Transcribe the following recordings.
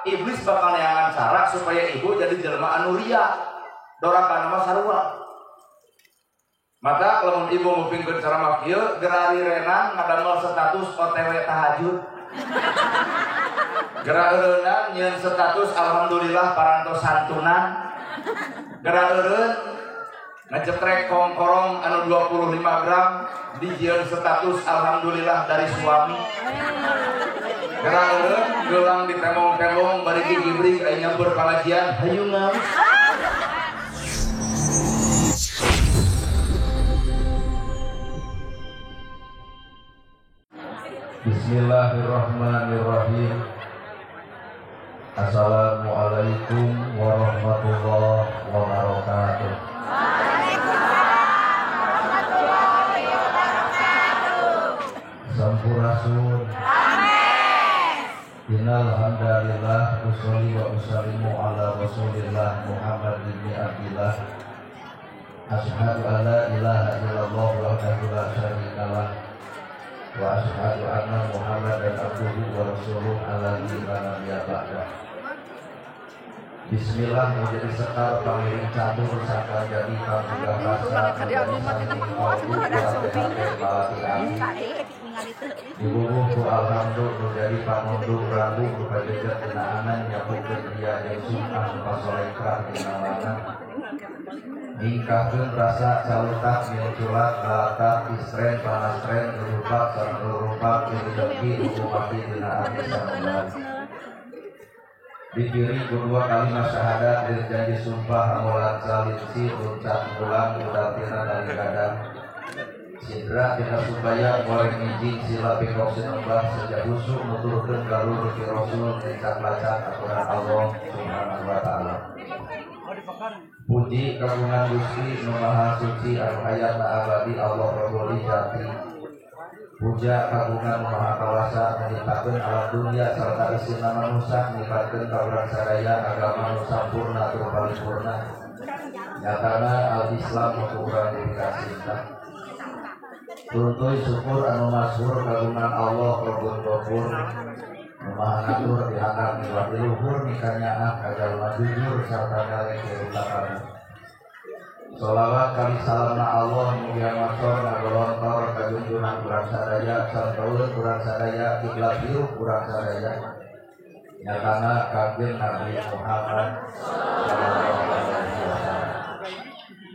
Iblis bakal neangan cara supaya ibu jadi jelema anu ria. Doraka nama sarua. Maka lamun ibu ngupingkeun ceramah kieu gerari renang ngadamel status OTW tahajud. Gerak eureunang nyieun status alhamdulillah parantos santunan. Gerak eureun ngecetrek kongkorong anu 25 gram dijieun status alhamdulillah dari suami. Gerak eureun geulang ditemong-temong bari gigibrig aya nyamper pangajian hayu ngaos. Bismillahirrahmanirrahim. Assalamualaikum warahmatullahi wabarakatuh. Waalaikumsalam warahmatullahi wabarakatuh. Sampurasun. Amin. Innal hamdalillah usolli wa usallimu ala Rasulillah Muhammad ibn Abdillah. Asyhadu an la ilaha illallah wahdahu la syarika lah. Wa asyhadu anna Muhammadan abduhu wa rasuluhu alladzi la nabiyya ba'dah. Bismillah menjadi sekar pangiring catur sangka jadi panggilan rasa menjadi sanding kalbu hati dibubuh ku alhamdulillah menjadi panundung rambu rupa jejak kenaanan nyapukeun ria jeung sum'ah rupa solehkah dina ningkahkeun rasa calutak minculak balatak istren panastren rupak sareng rupak dengki hukumati dina ati sanubar. Dipiri kedua kalimat syahadat dan janji sumpah amolan salinsi loncat ulang udatina dari kadang sidra dina supaya goreng mijing sila bengkok sinembah sejak busuk nuturkeun galur ti rasul dicak-lacak aturan Allah subhanahu wa ta'ala. Puji kagungan Gusti nu Maha Suci anu hayatna abadi Allah Rabbul Izzati. Puja kagungan nu Maha Kawasa nyiptakeun alam dunia sarta isina manusa nyifatkeun ka urang sadaya agama nu sampurna tur paripurna. Nyatana al-Islam nu ku urang dipikacinta. Tuntuy syukur anu masyhur kagungan Allah Rabbul Ghafur. Maha ngatur dihandap miwah di luhur nikanyaah kajalma jujur sarta ngaleng keutamaan. Sholawat kali salamna Allah mugia masor ngagolontor kajunjunan urang sadaya sartaulun urang sadaya kiblat hirup urang sadaya nyatana kanjeng Nabi Muhammad sallallahu alaihi wasallam.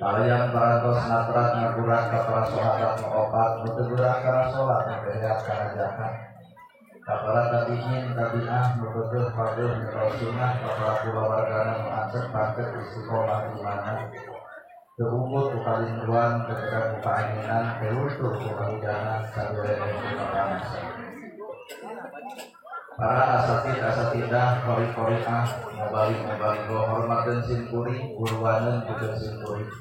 Kalian parantos natrat ngagurat ka para sahabat nu opat nu teu geurah kana salat nu bereat kana zakat. Kapala tabi'in tabi'ah nu keukeuh pageuh nyekel sunnah kapala kulawargana nu acep pangket istiqomah imana teu ungut ku kalinduan teu tekan ku kaanginan teu luntur ku kahujanan sabileh ku kapanasan. Para asatid asatidah qori-qoriah mubalik-mubalik hormateun sim kuring guruaneun pikeun sim kuring.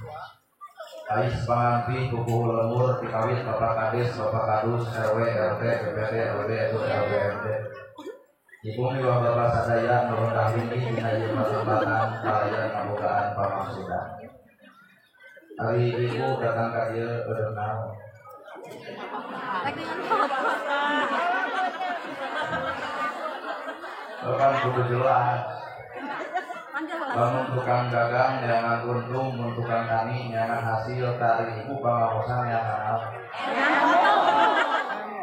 Ais pangampi kukuh lemur dikawit Bapak Kades, Bapak Kadus, RW, RT, BPD, LB, LW, MD. Ibu miwah bapak sadaya nu rendah linggih dina ieu patempatan kalayan ngabogaan pamaksudan. Ari ibu datang ka dieu eureun naon? Kan kudu jelas. Lamun tukang dagang jangan untung, mun tukang tani jangan hasil, tari ibu pangaosan yang naon.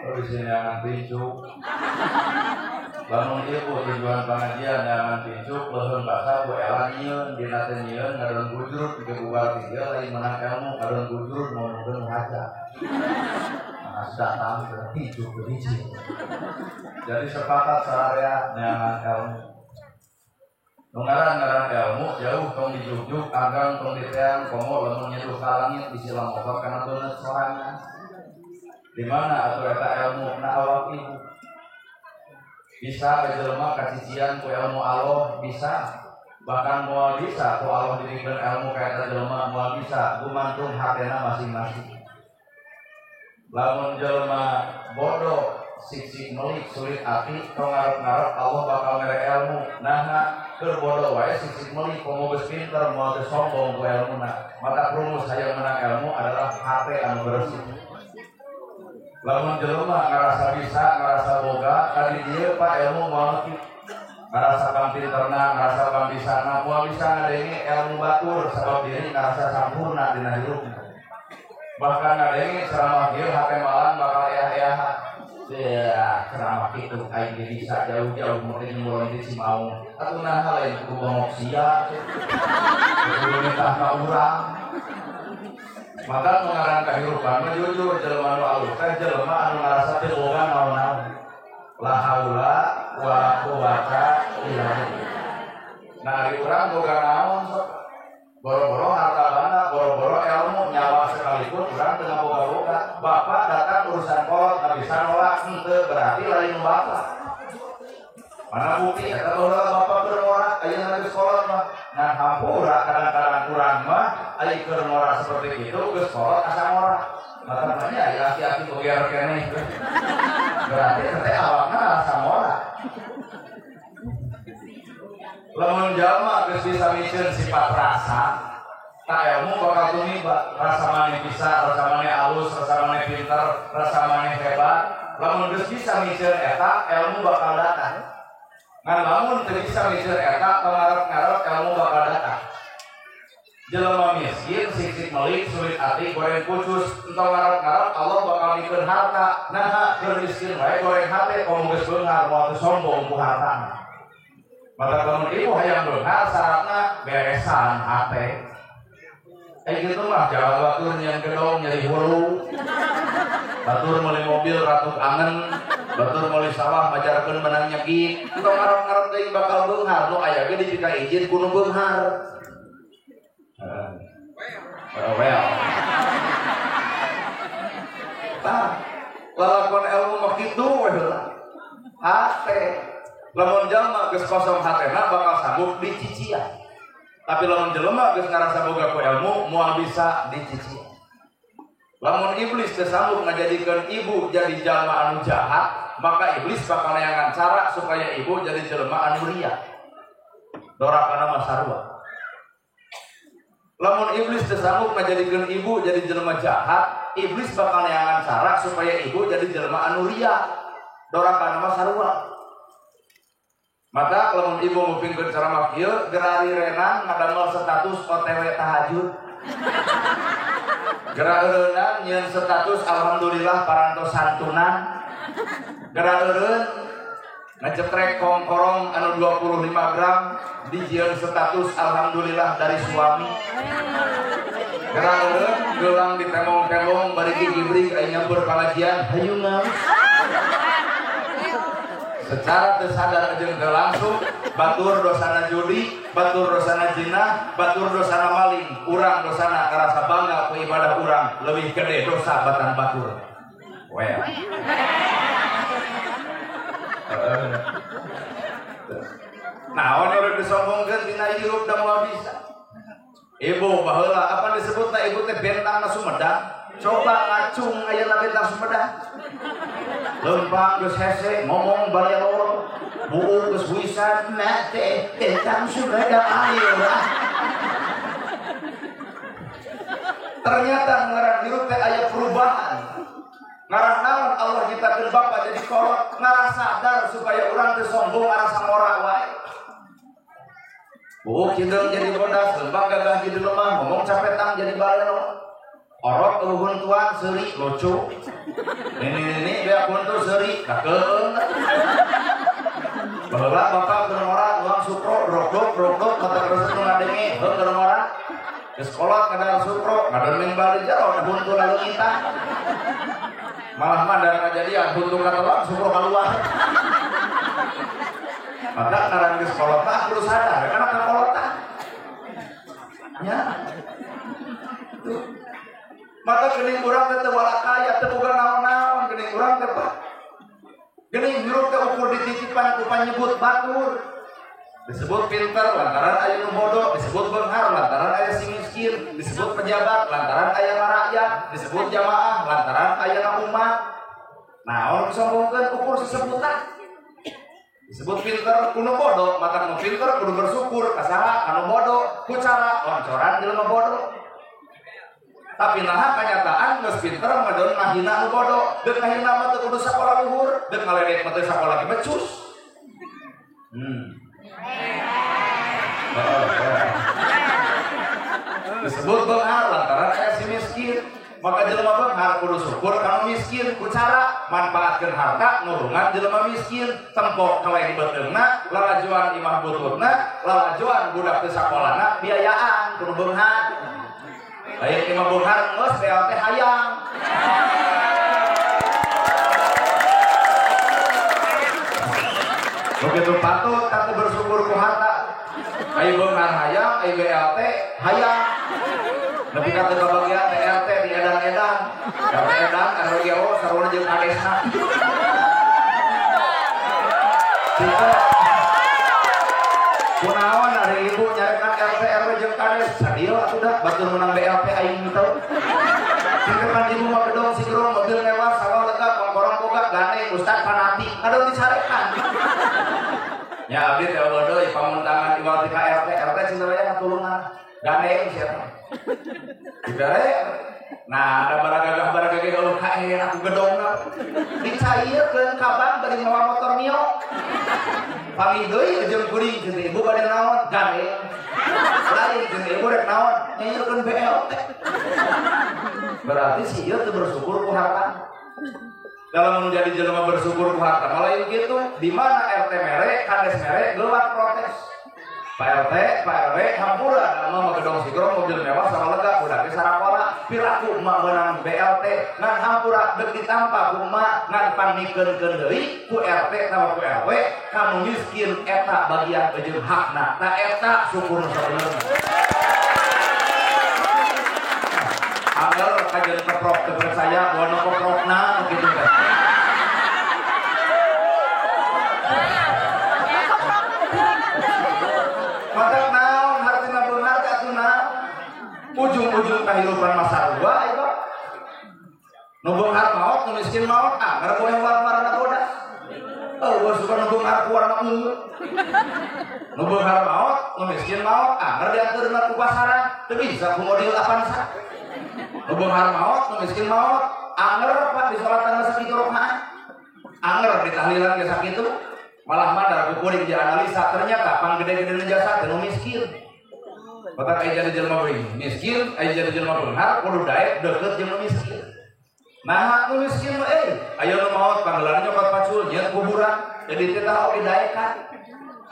Terus jangan pincuk. Lamun ibu tujuan pengajian jangan pincuk, leuheung basa ku elang nyieun, dina teh nyieun ngadon bujurut tiga bubar tiga lain menang ilmu ngadon bujurut ngomongkeun haja. Nah, datang ke pincuk ke hiji. Jadi sepakat sararea neangan ilmu. Ngaran-ngaran ilmu jauh tong dijugjug, agang tong diteang, komo lamun nyeduh ka langit disilang motor kana beungeut sorangan. Di mana atuh eta ilmu na awak ibu? Bisa jelema kacician ku ilmu Allah bisa, bahkan moal bisa ku Allah dibikeun ilmu ka eta jelema moal bisa, gumantung hatena masing-masing. Lamun jelema bodoh sik-sik melik sulit ati tong ngarep-ngarep Allah bakal mere ilmu. Nah keur bodoh wae sik-sik melik komo geus pinter moal teu sombong ku elmuna. Mata rumus hayang menang ilmu adalah hate anu bersih. Lamun jelema ngarasa bisa, ngarasa boga, kadi dieu Pak ilmu moal kitu. Ngarasa pampinterna, ngarasa pambisana, moal bisa ngadenge ilmu batur sabab diri ngarasa sampurna dina hirupna. Bahkan ngadenge ceramah ieu hate malang bakal eah-eahan. Ya, ceramah kitu aing ge bisa jauh-jauh mun mulai di Cimaung. Atuh naha lain kudu bongok sia. Kudu nitah ka urang. Maka nu ngaran kahirupan mah jujur jelema nu alus teh jelema anu ngarasa teu boga naon-naon. La haula wala quwata illa billah. Nah, ari urang boga naon sok? Boro-boro harta banda, boro-boro ilmu, nyawa sekalipun urang teu ngaboga-boga. Bapak datang urusan kolot nggak bisa nolak, henteu berarti lain bapak. Mana bukti eta baheula bapak keur ngora, ayeuna geus kolot mah. Ngan hampura kadang-kadang urang mah aya keur ngora seperti itu geus kolot asa ngora. Maka namanya aya aki-aki boger keneh. Berarti teh awakna asa ngora. Lamun jalma geus bisa miceun sifat rasa, tak ilmu bakal tumiba. Rasa maneh bisa, rasa maneh alus, rasa maneh pinter, rasa maneh hebat. Lamun geus bisa miceun eta, ilmu bakal datang. Ngan lamun teu bisa miceun eta, tong ngarep-ngarep ilmu bakal datang. Jelema miskin, sik-sik melik, sulit ati, goreng kucus, entong ngarep-ngarep Allah bakal mikeun harta. Naha keur miskin wae goreng hate, komo geus beunghar moal teu sombong ku hartana. Maka lamun ibu hayang beunghar syaratna beresan hate. Gitu mah jalan batur nyeun gedong nyeri hulu. Batur meuli mobil ratuk angen, batur meuli sawah majarkeun menang nyegit. Entong ngarep-ngarep teuing bakal beunghar, nu aya ge dipika izin ku nu beunghar. Well. Tah, lalakon ilmu mah kitu we heula. Hate. Lamun jalma geus kosong hatena bakal sanggup dicician. Tapi lamun jelema geus ngarasa boga ku ilmu moal bisa dicician. Lamun iblis teu sanggup ngajadikeun ibu jadi jalma anu jahat, maka iblis bakal neangan cara supaya ibu jadi jelema anu ria. Dorakana mah sarua. Lamun iblis teu sanggup ngajadikeun ibu jadi jelema jahat, iblis bakal neangan cara supaya ibu jadi jelema anu ria. Dorakana mah sarua. Maka lamun ibu ngupingkeun ceramah kieu gerari renang ngadamel status OTW tahajud. Geura eureunang nyieun status alhamdulillah parantos santunan. Geura eureun ngecetrek kongkorong anu 25 gram dijieun status alhamdulillah dari suami. Geura eureun geulang ditemong-temong bari gigibrig aya nyamper pangajian hayu ngaos. Secara tersadar jeung teu langsung batur dosana judi, batur dosana jinah, batur dosana maling, urang dosana karasa bangga ku ibadah urang leuwih gede dosa batan batur. Well. Naon urang disombongkeun dina hirup da moal bisa. Ibu baheula apa disebutna ibu teh bentangna Sumedang? Coba ngacung ayeuna bentang Sumedang. Lempang geus hese ngomong balelor, buuk geus huisan mate bentang Sumedang ayeuna. Ternyata ngaran hirup teh aya perubahan. Ngarang naon Allah nyiptakeun bapa jadi kolot, ngarah sadar supaya urang teu sombong ngarasa ngora wae. Buuk hideung jadi bodas, lempang gagah jadi lemah, ngomong capetang jadi balelor. Orok euhun tuan seuri lucu. Nini-nini beak huntu seuri kakeun. Baheula bapak keur ngora uang sukro drok-drok kata terus nu ngadenge heuh keur ngora. Geus kolot ngadar sukro, ngadon bali jero huntu lalu kita. Malah mah dari kejadian huntu katelan sukro keluar. Maka ngaran geus kolot mah kudu sadar kana kakolotan. Nya. Tuh. Maka geuning urang teh teu walakaya, teu boga naon-naon, geuning urang teh Pak. Geuning hirup teh ukur dititipan ku panyebut batur. Disebut pinter lantaran aya nu bodoh, disebut beunghar lantaran aya si miskin, disebut pejabat lantaran aya rakyat, disebut jamaah lantaran aya umat. Naon disombongkeun ukur sesebutan. Disebut pinter kudu bodoh, maka nu pinter kudu bersyukur ka saha anu bodoh, ku cara oncoran jelema bodoh. Tapi naha kenyataan geus pinter ngadon ngahina nu bodoh, deuk ngahina mah teu kudu sakola luhur, deuk ngaledek mah teu sakola ge becus. Disebut beunghar lantaran aya si miskin. Maka jelema beunghar kudu syukur kana miskin ku cara manfaatkeun harta nurungan jelema miskin, tempo keleng beuteungna, lalajuan imah bututna, lalajuan budak teu sakolana, biayaan kudu beunghar. Lain imah beunghar geus BLT hayang. Begitu patut kata bersyukur ku harta. Ai beunghar hayang, ai BLT hayang. Nepi ka teu kabagian TRT di edan-edan. RT edan, RWGO sarua jeung kadesna. Cita. Kunaon ari ibu nyarekan RT RW jeung kades sadil atuh da batur menang BLT aing teu. Cita pan ibu mah gedong sigrong mobil mewah sawah lega kongkorong boga gandeng ustad fanatik kadon dicarekan. Ya abdi teh bodoh pamuntangan iwal ti ka RT RT cenah we ngatulungan gandeng sia teh. Dibere nah ada baragagah baragagah eueuh kaen aku gedongna dicairkeun ka bank bari mawa motor Mio. Panggih deui jeung kuring cenah ibu bade naon gandeng. Lain cenah ibu rek naon nyairkeun BLT. Berarti si ieu teu bersyukur ku harta. Dalam menjadi jelema bersyukur ku harta malah kitu di mana RT mere kades mere lewat protes. Pak RT, Pak RW, hampura nama gedong sigrong mobil mewah sama lega budaknya sarakola piraku emak menang BLT ngan hampura dek ditampa ku emak ngan pangmikeun-keun deui ku RT sama ku RW kamu miskin eta bagian jeung hakna ta eta syukur nu sabenerna. Angger kajeun keprok teu percaya bono keprokna kitu teh. Maka naon hartina beunghar teh atuh naon? Ujung-ujung kahirupan masa rua ieu. Nu beunghar maot, nu miskin maot, angger poe warna bodas. Eueuh suka nu beunghar ku warna ungu. Nu beunghar maot, nu miskin maot, angger dianteurna ku pasaran, teu bisa ku model Avanza. Nu beunghar maot, nu miskin maot, angger pak disolatan sakitu rakaat. Angger ditahlilan ge sakitu. Malah madar kukuring dianalisa ternyata panggede-gede jasa teh nu miskin. Batak aya jadi jelema miskin, aya jadi jelema beunghar kudu daek deukeut jeung nu miskin. Nah, nu miskin mah euy, aya nu maot panggelarna nyokot pacul nyeun kuburan, jadi teh oge daekan.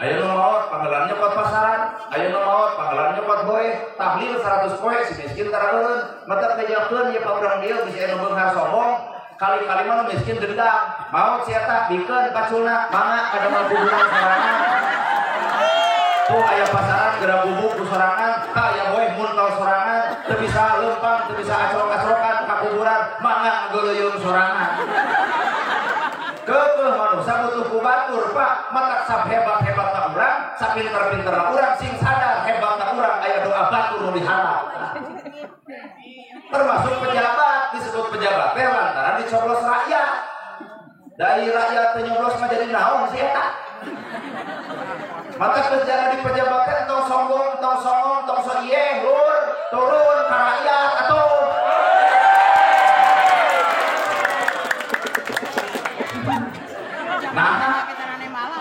Aya nu maot panggelarna nyokot pasaran, aya nu maot panggelarna nyokot boe, tahlil 100 poe si miskin taraeureun, matak bejakeun ye pa urang dieu bisi anu beunghar sombong. Kali-kali mah nu miskin dendam, maot si eta bikeun paculna, mangga kada kuburan sorangan. Tuh aya pasaran geura bubuk ku sorangan, tah aya boeh muntal sorangan, teu bisa leumpang, teu bisa acrok-acrokan ka kuburan, mangga ngageuleuyung sorangan. Keukeuh manusia butuh ku batur, Pak. Matak sap hebat-hebatna urang, sapinter-pinterna urang sing sadar hebatna urang aya doa batur nu diharap. Termasuk pejabat, disebut pejabat teh lantaran dicoblos rakyat. Dari rakyat teu nyoblos mah jadi naon si eta? Mata kerjaan di pejabat teh tong sombong, tong songong, tong so ieu, lur, turun ka rakyat atuh. Nah,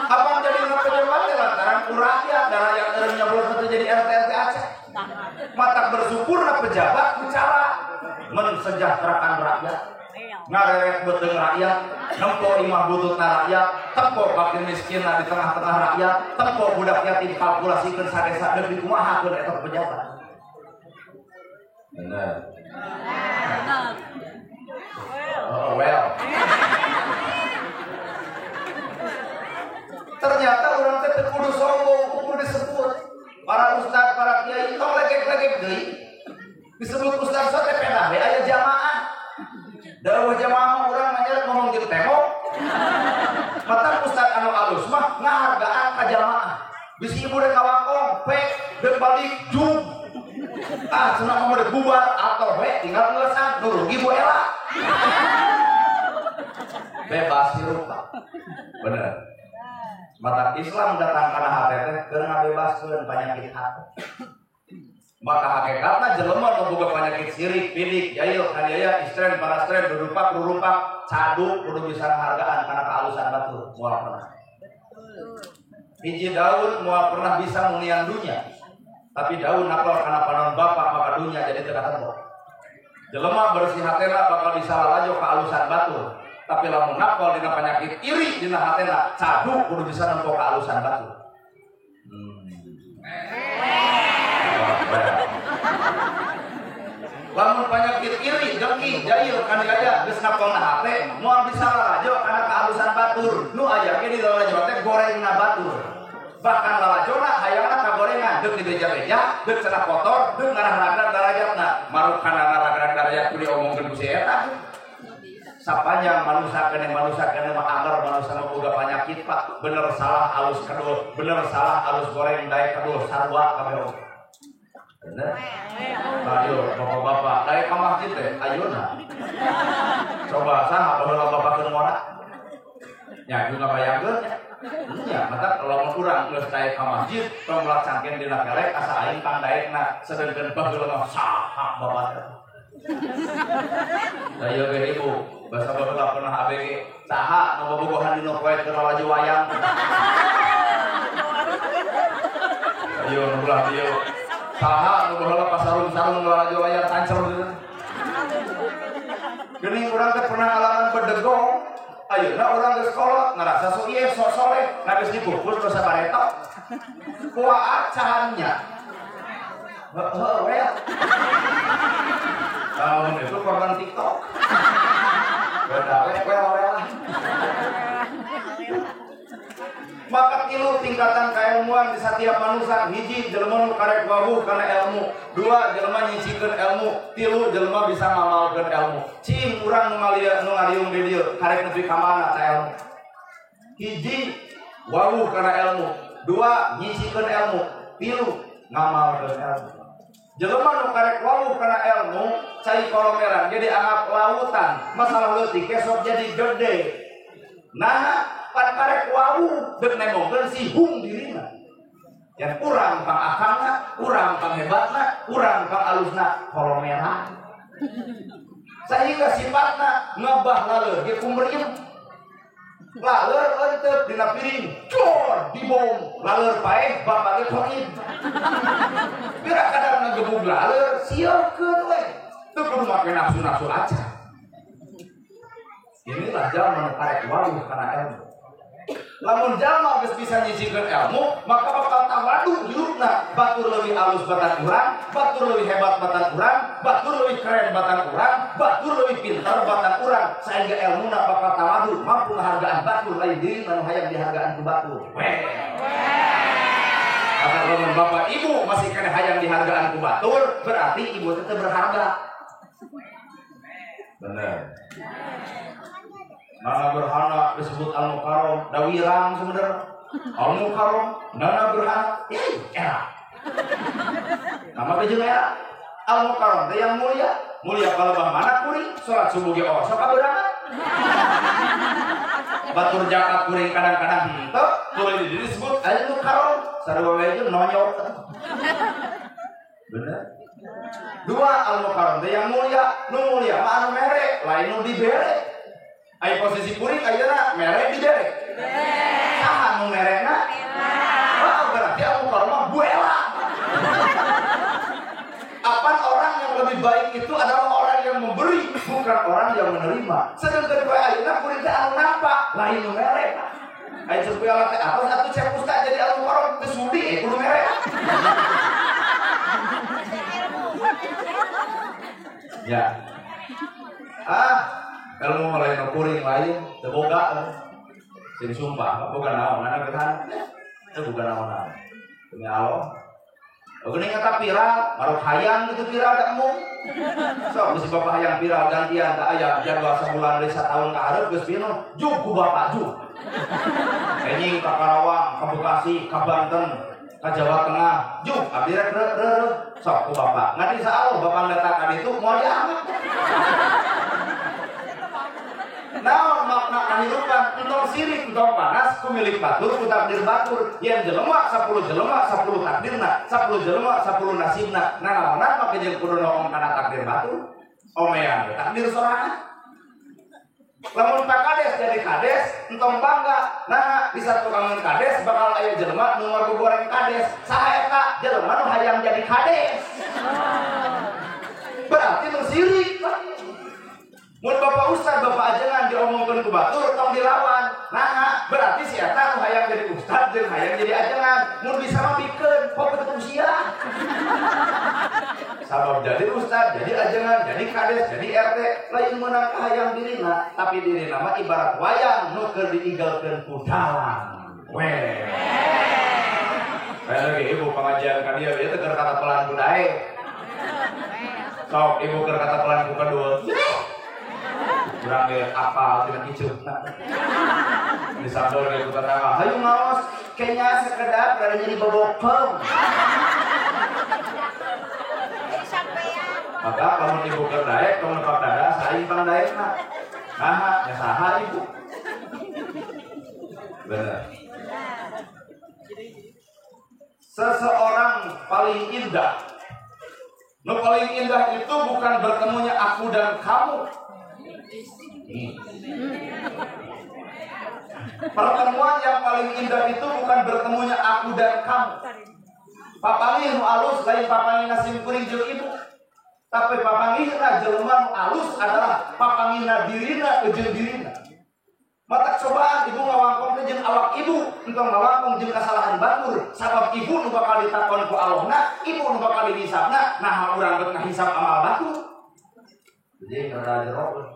apa jadi pejabat teh lantaran ku rakyat, da rakyat eureun nyoblos mah teu jadi RT RT Aceh. Mata bersyukurna pejabat ku cara mensejahterakan rakyat, ngareret beuteung rakyat, nempo imah bututna rakyat, tempo fakir miskinna di tengah-tengah rakyat, tempo budak yatim kalkulasikeun sadesa deui dikumahakeun eta pejabat. Bener. Oh, well. Ternyata urang teh teu kudu sombong, kudu disebut. Para ustad, para kiai tong legek-legek deui. Disebut ustad sok teh pedah we aya jamaah. Dawuh jamaah urang mah ngomong jeung tembok. Matak ustad anu alus mah ngahargaan ka jamaah. Bisi ibu rek kawangkong, pek deuk balik jug. Ah cenah mah deuk bubar atau we tinggal ngeusan nu rugi bu ela. Bebas hirup, Pak. Bener. Mata Islam datang kana hate teh keur ngabebaskeun panyakit hate. Maka hakikatna jelema nu boga panyakit sirik, pidik, jail, hadiah, istren, parastren, dudupak, rurumpak, cadu kudu bisa ngahargaan kana kaalusan batur, moal pernah. Hiji daun moal pernah bisa munian dunya. Tapi daun nakal kana panon bapak maka dunya jadi teu katempo. Jelema bersih hatena bakal bisa lalajo ka alusan batur. Tapi lamun nakal dina penyakit iri dina hatena, cadu kudu bisa nempo ka alusan batur. Lamun penyakit iri, dengki, jahil, kaniaya geus napolna hate, moal bisa lalajo kana kaalusan batur. Nu aya ge di lalajo teh gorengna batur. Bahkan lalajona hayangna kagorengan, deuk dibeja-beja, deuk cenah kotor, deuk ngarah-ragrag darajatna. Maruk kana ngarah-ragrag darajat kudu diomongkeun ku si eta. Sapanjang manusia keneh mah anggar manusia mah boga penyakit Pak. Bener salah alus kedul, bener salah alus goreng daek kedul sarua kabeh. Bener? Ayo bapak-bapak, daek ka masjid teh ayeuna. Coba saha baheula bapak keur ngora? Nya juga bayangkeun. Nya mata lamun urang geus daek ka masjid, tong ulah cangken dina kelek asa aing pang daekna, sedengkeun baheula mah saha bapak teh. Ayo ge ibu, basa baheula pernah ABG, saha nu bobogohan dina poe keur lalajo wayang. Ayo nu belah dieu. Saha nu baheula pasarung-sarung lalajo layar tancer gitu. Geuning urang teh pernah ngalaman bedegong, ayeuna urang geus kolot ngarasa sok ieu sok soleh, nah geus dikukus dosa bareto. Kuaat cahannya. Heuh we. Tahun itu korban TikTok. Beda we we. Maka tilu tingkatan keilmuan di setiap manusia. Hiji jelema nu karek wawuh kana ilmu, dua jelema nyicikeun ilmu, tilu jelema bisa ngamalkeun ilmu. Cing urang nu ngariung di dieu karek nepi ka mana ta ilmu. Hiji wawuh kana ilmu, dua nyicikeun ilmu, tilu ngamalkeun ilmu. Jelema nu karek wawuh kana ilmu cai kolomeran jadi anggap lautan, masalah leutik sok jadi gede. Nah pan karek wawuh deuk nemongkeun si hung dirina. Yang urang pang akangna, urang pang hebatna, urang pang alusna kolomeran. Sehingga sifatna ngebah laleur ge kumeriem. Laleur eunteup dina piring, cor dibom, laleur paeh bapak ge koin. Pira kadar ngegebug laleur siekeun we. Teu kudu make nafsu-nafsu aja. Inilah jalma nu karek wawuh kana ilmu. Lamun jalma geus bisa nyicikeun ilmu, maka bakal tawadu hirupna. Batur leuwih alus batan urang, batur leuwih hebat batan urang, batur leuwih keren batan urang, batur leuwih pintar batan urang, sehingga ilmuna bakal tawadu, mampu ngahargaan batur lain diri nu hayang dihargaan ku batur. Weh. Maka lamun bapak ibu masih keneh hayang dihargaan ku batur, berarti ibu teh berharga. Bener. Nana gerhana disebut al-mukarrom, da wirang sebenarnya. Al-mukarrom, nana gerhana, era. Nama ge jeung era. Al-mukarrom teh yang mulia, mulia palebah mana kuring, salat subuh ge osok kaberangan. Batur zakat kuring kadang-kadang henteu, tuluy di dieu disebut al-mukarrom, sarua we jeung nonyok. Bener? Dua al-mukarrom teh yang mulia, nu mulia mah anu mere, lain nu dibere. Ai posisi kuring ayeuna mere dibere. Saha nu merena? Wah, berarti al-mukarrom mah buela. Apan orang yang lebih baik itu adalah orang yang memberi, bukan orang yang menerima. Sedangkan poe ayeuna kuring teh anu nampak, lain nu mere. Ai ceuk buela teh atos atuh cek ustaz jadi al-mukarrom teu sudi kudu mere. Ya. Ah, ilmu lain kuring lain teu boga. Sing sumpah boga naon ana gerhana. Teu boga naon-naon. Demi Allah. Geuning eta viral, maruk hayang gitu viral da embung. Sok geus bapak hayang viral gantian tak aya jadwal sabulan deui sataun ka hareup geus pinuh, juk ku bapak juk. Enjing ka Karawang, ka Bekasi, ka Banten, ka Jawa Tengah, juk abdi rek reureuh sok ku bapak. Ngan insyaallah bapak datang ka ditu moal dianggap. Naon makna kehidupan entong sirik entong panas ku milik batur ku takdir batur yen jelema 10 jelema 10 takdirna 10 jelema 10 nasibna nanaonan make jeung kudu noong kana takdir batur omean takdir sorangan. Lamun Pak Kades jadi kades, entong bangga. Nah, bisa tukangan kades bakal aya jelema nu ngagoreng kades. Saha eta jelema nu hayang jadi kades. Berarti nu sirik. Mun Bapak Ustad, Bapak ajengan diomongkeun ku batur tong dilawan. Nah, berarti si eta nu hayang jadi ustad jeung hayang jadi ajengan. Mun bisa mah bikeun, kok ketemu sia. Sabab jadi ustad, jadi ajengan, jadi kades, jadi RT, lain meunang kahayang dirina, tapi dirina mah ibarat wayang nu keur diigalkeun ku dalang. Weh. Kayak lagi ibu pengajian ka dieu ieu teh keur kata pelan ku daek. Sok ibu keur kata pelan ku kadua. Urang ge apal tina kiceutna. Disabor ge ku tetangga, hayu ngaos, kenya sekedap rada nyeri bobokeum. Maka kalau ibu keur daek, kalau pak dada, saing pang daekna. Naha, nya saha ibu. Bener. Seseorang paling indah. Nu paling indah itu bukan bertemunya aku dan kamu. Pertemuan yang paling indah itu bukan bertemunya aku dan kamu. Papanggih nu alus lain papanggihna sim kuring jeung ibu. Tapi papanggihna jelema nu alus adalah papanggihna dirina jeung dirina. Mata cobaan ibu ngawangkong jeung awak ibu, entong ngawangkong jeung kasalahan batur, sabab ibu nu bakal ditakon ku Allahna, ibu nu bakal dihisabna, nah urang bet ngahisab amal batur. Jadi rada jero.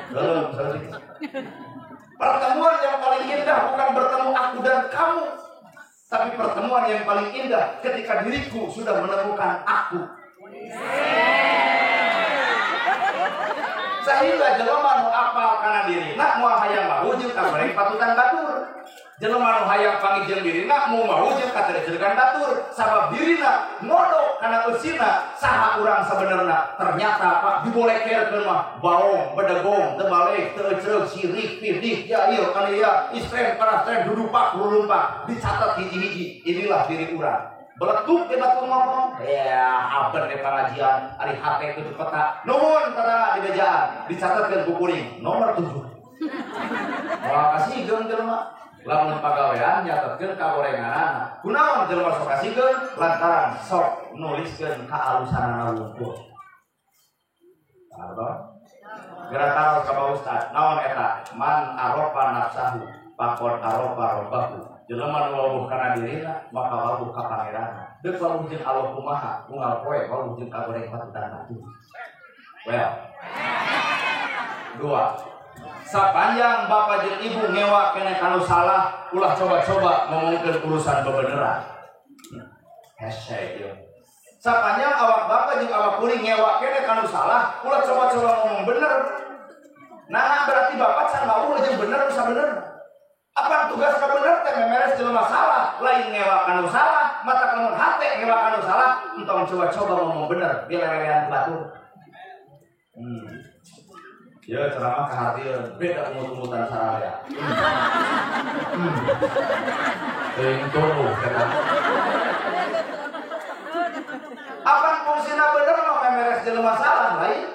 Belum, pertemuan yang paling indah bukan bertemu aku dan kamu, tapi pertemuan yang paling indah ketika diriku sudah menemukan aku. Sehingga jelema nu apal kana dirina moal hayang wawuh jeung kabareng patutan batur. Jelema nu hayang panggih jeung dirina moal wawuh jeung katerjeureukan batur. Sabab dirina ngodok kana eusina saha urang sabenerna. Ternyata Pak dibolekerkeun mah baong, bedegong, teu balik, teu ecereug, sirik, pidih, jail, kaniaya, istren, parastren, dudupak, rulumpak, dicatat hiji-hiji. Inilah diri urang. Beletuk di batu ngomong, ya aben di pengajian, ari hate kudu peta, nuhun tetangga di bejaan, dicatatkeun ku kuring nomor 7. Moal kasihkeun jelema, lamun pagawean nyatetkeun kagorenganana. Kunaon jelema sok kasihkeun lantaran sok nuliskeun kaalusanana wungkul. Pardon? Geura taros ka Pak Ustad, naon eta? Man arofa nafsahu, pakon arofa robbahu. Jelema nu wawuh kana dirina maka wawuh ka pangeranna. Deuk wawuh jeung Allah kumaha, unggal poe wawuh jeung kagoreng patutan batu. Well. Dua. Sapanjang bapak jeung ibu ngewa kene kanu salah, ulah coba-coba ngomongkeun urusan bebeneran. Hese ieu. Sapanjang awak bapak jeung awak kuring ngewa kene kanu salah, ulah coba-coba ngomong bener. Nah, berarti bapak can wawuh jeung bener usaha bener. Apa tugas kabener teh memeres jelema salah, lain ngewa kanu salah, mata lamun hate ngewa kanu salah, entong coba-coba ngomong bener, bilelean batur. Ya ceramah kahartieun, beda umut-umutan sararea. Teuing tuluh kata. Apa fungsina bener mah memeres jelema salah lain?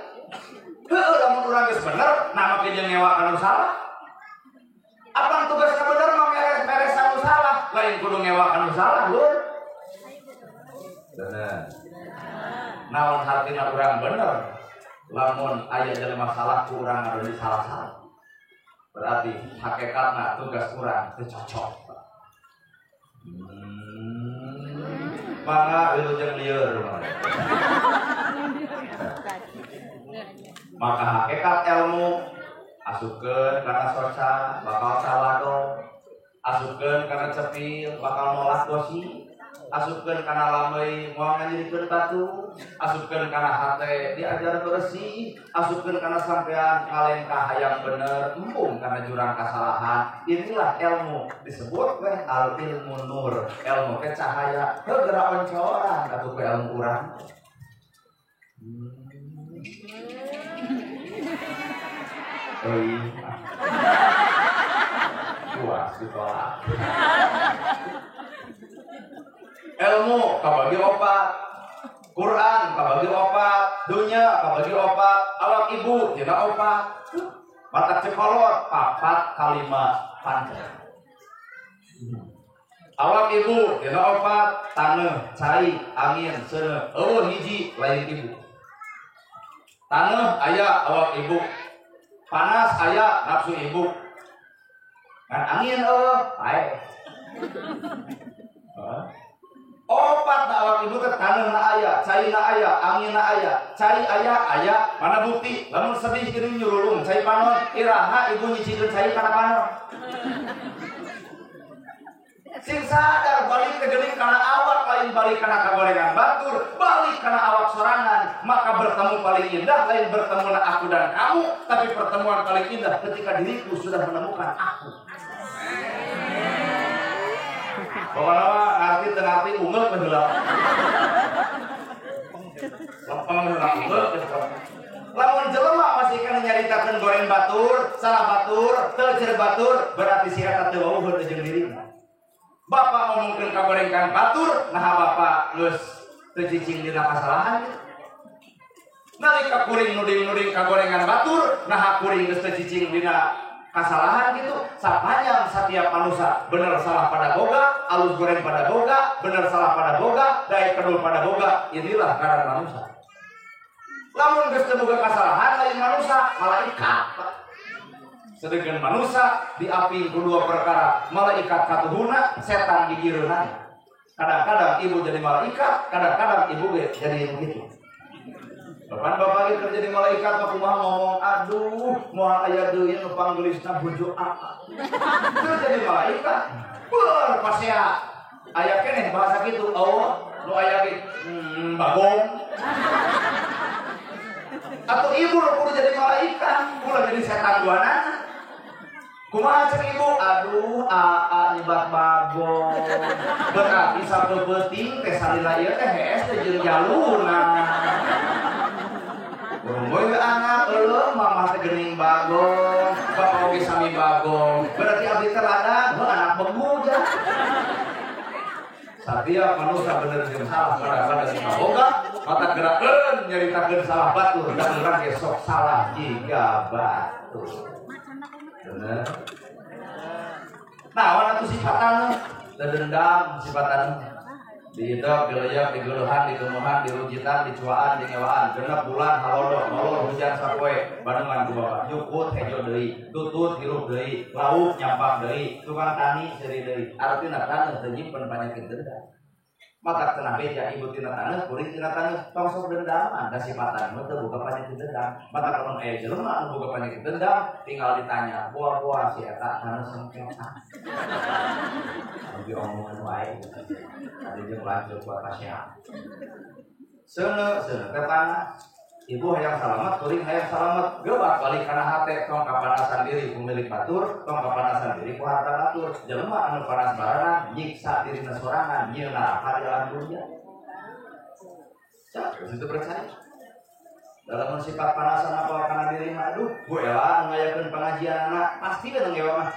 Heueuh lamun urang geus bener, nah make jeung ngewa kanu salah. Apa tugas bener mah meres-meres anu salah, lain kudu ngewa anu salah, lur. Bener. Naon hartina urang bener? Lamun aya jelema salah ku urang anu salah-salah. Berarti hakikatna tugas urang teu cocok. Mangga wilujeng lieur. Maka hakikat ilmu asupkeun kana soca bakal calado, asupkeun kana cepil bakal nolak dosi, asupkeun kana lambey moal ngajadikeun batu, asupkeun kana hate diajar bersih, asupkeun kana sampean ngalengkah hayang bener, embung kana jurang kasalahan. Inilah ilmu disebut weh al ilmu nur, ilmu teh cahaya, heuh geura oncoran atuh ku ilmu urang. Puas ditolak. Ilmu kabagi opat, Quran kabagi opat, dunya kabagi opat, awak ibu tina opat. Matak cekolot 4 kalima panca. Awak ibu dina 4 taneuh, cai, angin, seuneu. Eueuh hiji lain ibu. Taneuh aya awak ibu. Panas aya nafsu ibu. Ngan angin eueuh pae. Opat na awak ibu teh taneuh na aya, cai na aya, angin na aya, cai aya aya, mana bukti? Lamun sedih geuning nyurulung cai panon, iraha ibu nyicikeun cai kana panon. Sing sadar balik ke geuning kana awak lain balik kana kagorengan batur, balik kana awak sorangan, maka bertemu paling indah lain bertemu na aku dan kamu, tapi pertemuan paling indah ketika diriku sudah menemukan aku. Pokoknya mah ngarti teu ngarti ungeul we heula. Lempeng heula ungeul geus. Lamun jelema masih kana nyaritakeun goreng batur, salah batur, teu cer batur, berarti si eta teu wawuh jeung dirina. Bapak ngomongkeun kagorengkan batur, naha bapak geus teu cicing dina kasalahan gitu. Nalika kuring nuding-nuding kagorengan batur, naha kuring geus teu cicing dina kasalahan gitu. Sapanjang setiap manusia bener salah pada boga, alus goreng pada boga, bener salah pada boga, daek kedul pada boga, inilah ngaran manusia. Lamun geus teu boga kasalahan lain manusia, malaikat. Sedangkan manusia diapi ku dua perkara, malaikat katuhuna, setan gigireunana. Kadang-kadang ibu jadi malaikat, kadang-kadang ibu jadi begitu. Bapak-bapak ge kerja di malaikat mah kumaha ngomong, aduh, moal aya deui nu panggelisna bojo aa. Teu jadi malaikat. Beur pasea. Aya keneh bahasa kitu, oh, nu aya ge bagong. Atau ibu nu kudu jadi malaikat, ulah jadi setan duanana. Kumaha cek ibu? Aduh, aa nyebat bagong. Berarti sapeupeting teh salila ieu teh hees teh jeung jaluna. Boy anak eueuh mamah teh geuning bagong, bapak oge sami bagong. Berarti abdi teh ladang, heuh anak begu ja. Satiap manusia bener jeung salah pada sing boga, mata gerakeun nyaritakeun salah batur, da urang ge sok salah jiga batur. Bener. Nah, wana tuh sifatan dendam sifatan diidap, dileyak, digeluhan, digemuhan, dirujitan, dicuaan, dingewaan, genep bulan, halodo, nolor, hujan sapoe, bandungan ku bapak, nyukut, hejo deui, tutut, hirup deui, lauk, nyampak deui, tukang tani, seuri deui, artina taneuh teu nyimpen panyakit dendam. Matak cenah beja ibu tina taneuh, kuring tina taneuh, tong sok dendaman, da sifatan mah teu boga panyakit dendam. Matak lamun aya jelema anu boga panyakit dendam, tinggal ditanya, buah-buah si eta taneuh sengketa. Lebih omongan wae. Tadi jeung lanjut buat pasien. Seuneu seuneu teh panas. Ibu hayang salamet, kuring hayang salamet. Geubak balik kana hate, tong kapanasan diri pemilik batur, tong kapanasan diri ku harta batur. Jelema anu panas barangan nyiksa dirina sorangan, nyieun neraka di alam dunia. Cak, geus teu percaya. Dalam sifat panasan apa kana diri mah aduh, bu ela anu ngayakeun pengajian anak, pasti we nu ngewa mah.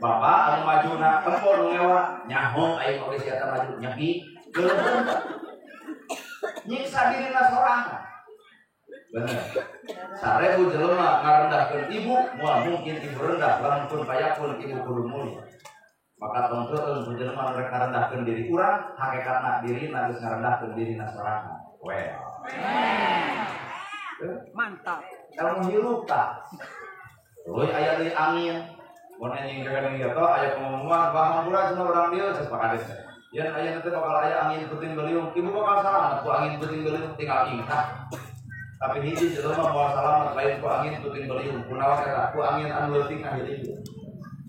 Bapak anu majuna tempo nu ngewa, nyaho aing oge si eta maju nyepi. Nyiksa dirina sorangan. Bener. 1000 jelema ngarendahkeun ibu, moal mungkin ibu rendah lamun pun payakun ibu kudu mulia. Maka tong heueung ku jelema nu rek ngarendahkeun diri urang, hakikatna dirina geus ngarendahkeun dirina sorangan. Well. Mantap. Ilmu hirup tah. Euy aya deui angin. Mun anjing kagak gitu aya pengumuman bahampura cenah urang dieu geus pakades. Yen aya nanti bakal aya angin puting beliung, ibu bakal salamet ku angin puting beliung tinggal ingkah. Tapi hiji jelema moal salamet lain ku angin puting beliung, kunaon eta ku angin anu leutik ahiri.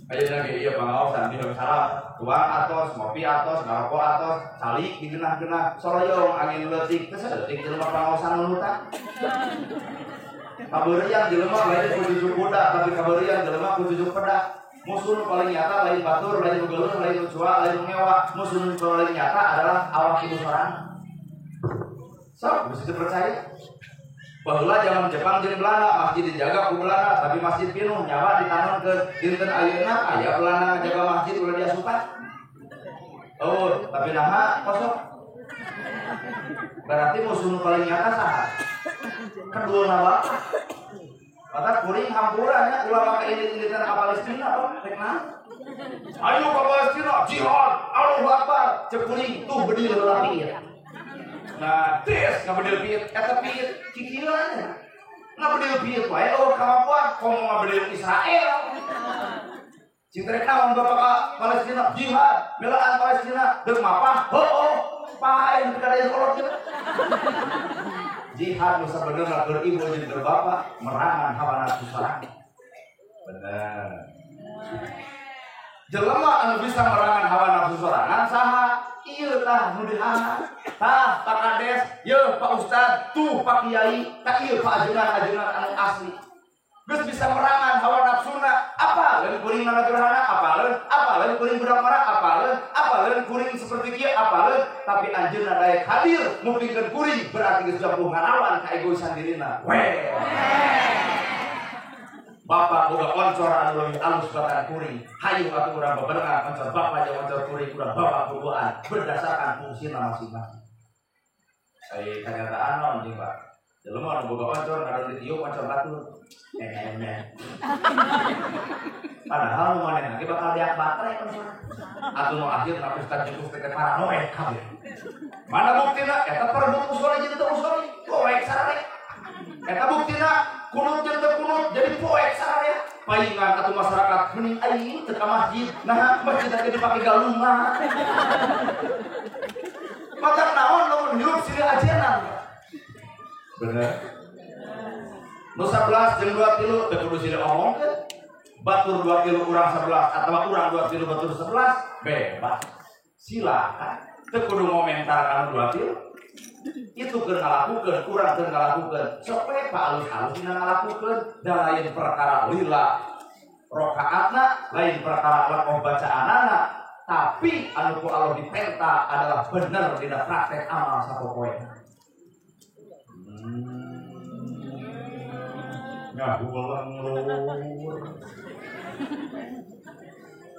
Ayeuna ge ieu pangaosan minum salam, tuang atos, ngopi atos, ngarokok atos, calik digenah-genah, soroyong angin leutik, teh saeutik jelema pangaosan nu tah. Kabeurian jelema lain ku jujuk kuda, tapi kabeurian jelema ku jujuk peda. Musuh paling nyata lain batur, lain geuleuh, lain cua, lain ngewa. Musuh paling nyata adalah awak ibu sorangan. Sok, mesti percaya. Baheula zaman Jepang jeung Belanda, masjid dijaga ku Belanda, tapi masjid pinuh nyawa ditanamkeun. Dinten ayeuna aya Belanda ngajaga masjid ulah diasupan. Oh, tapi naha kosong. Berarti musuh nu paling nyata saha? Kedua bapak. Mata kuring hampura nya ulah make indit-inditan ka Palestina oh, rek naon? Ayo ka Palestina jihad, Allahu Akbar. Cek kuring tuh bedil heula piit. Nah, tes ngabedil piit, eta piit kikieuan. Ngabedil piit wae eueuh kamampuan komo ngabedil Israel. Cing rek naon bapak ka Palestina jihad, belaan Palestina deuk mapah, heueuh, pae nu kada kolot kieu. Jihad nu sabenerna keur ibu jeung keur bapak merangan hawa nafsu sorangan. Bener. Jelema anu bisa merangan hawa nafsu sorangan saha? Ieu tah nu dihaha. Tah Pak Kades, yeuh Pak Ustad, tuh Pak Kiai, tah ieu Pak ajengan-ajengan anu asli. Geus bisa merangan hawa nafsuna, apa leun kuring nanagerhana, apa leun kuring budak marah, apa leun kuring seperti kieu, apa leun, tapi anjeunna daek hadir mupingkeun kuring berarti geus jampuh ngalawan kaegoisan dirina. Weh. Bapak boga oncor anu leuwih alus batan kuring, hayu atuh urang beberengan oncor bapak jeung oncor kuring urang bapak berduaan berdasarkan fungsina masing-masing. Ai kanyataan naon jeung Pak? Jelema anu boga oncor ngadon ditiup oncor batur. Padahal nu manehna ge bakal diak baterai oncor. Atuh nu akhirna Ustaz jeung Ustaz teh paranoid kabeh. Mana buktina eta perebut usoli jeung teu usoli, poek sarare. Eta buktina kunut jeung teu kunut jadi poek sarare. Paingan atuh masyarakat mending aing teu ka masjid. Nah, masjid teh dipake galungan. Maka naon lamun hirup silih ajenan. Bener. Nu 11 jeung 2 tilu teu kudu silih omongkeun. Batur 2 tilu urang 11 atawa urang 2 tilu batur 11 bebas. Silakan. Teu kudu ngomentar kana 2 tilu. Itu keur ngalakukeun, urang keur ngalakukeun. Sok we pa alus-alus dina ngalakukeun da lain perkara lila rakaatna, lain perkara lakoh bacaanana, tapi anu ku Allah dipenta adalah bener dina praktek amal sapopoena. Ngahulang lur.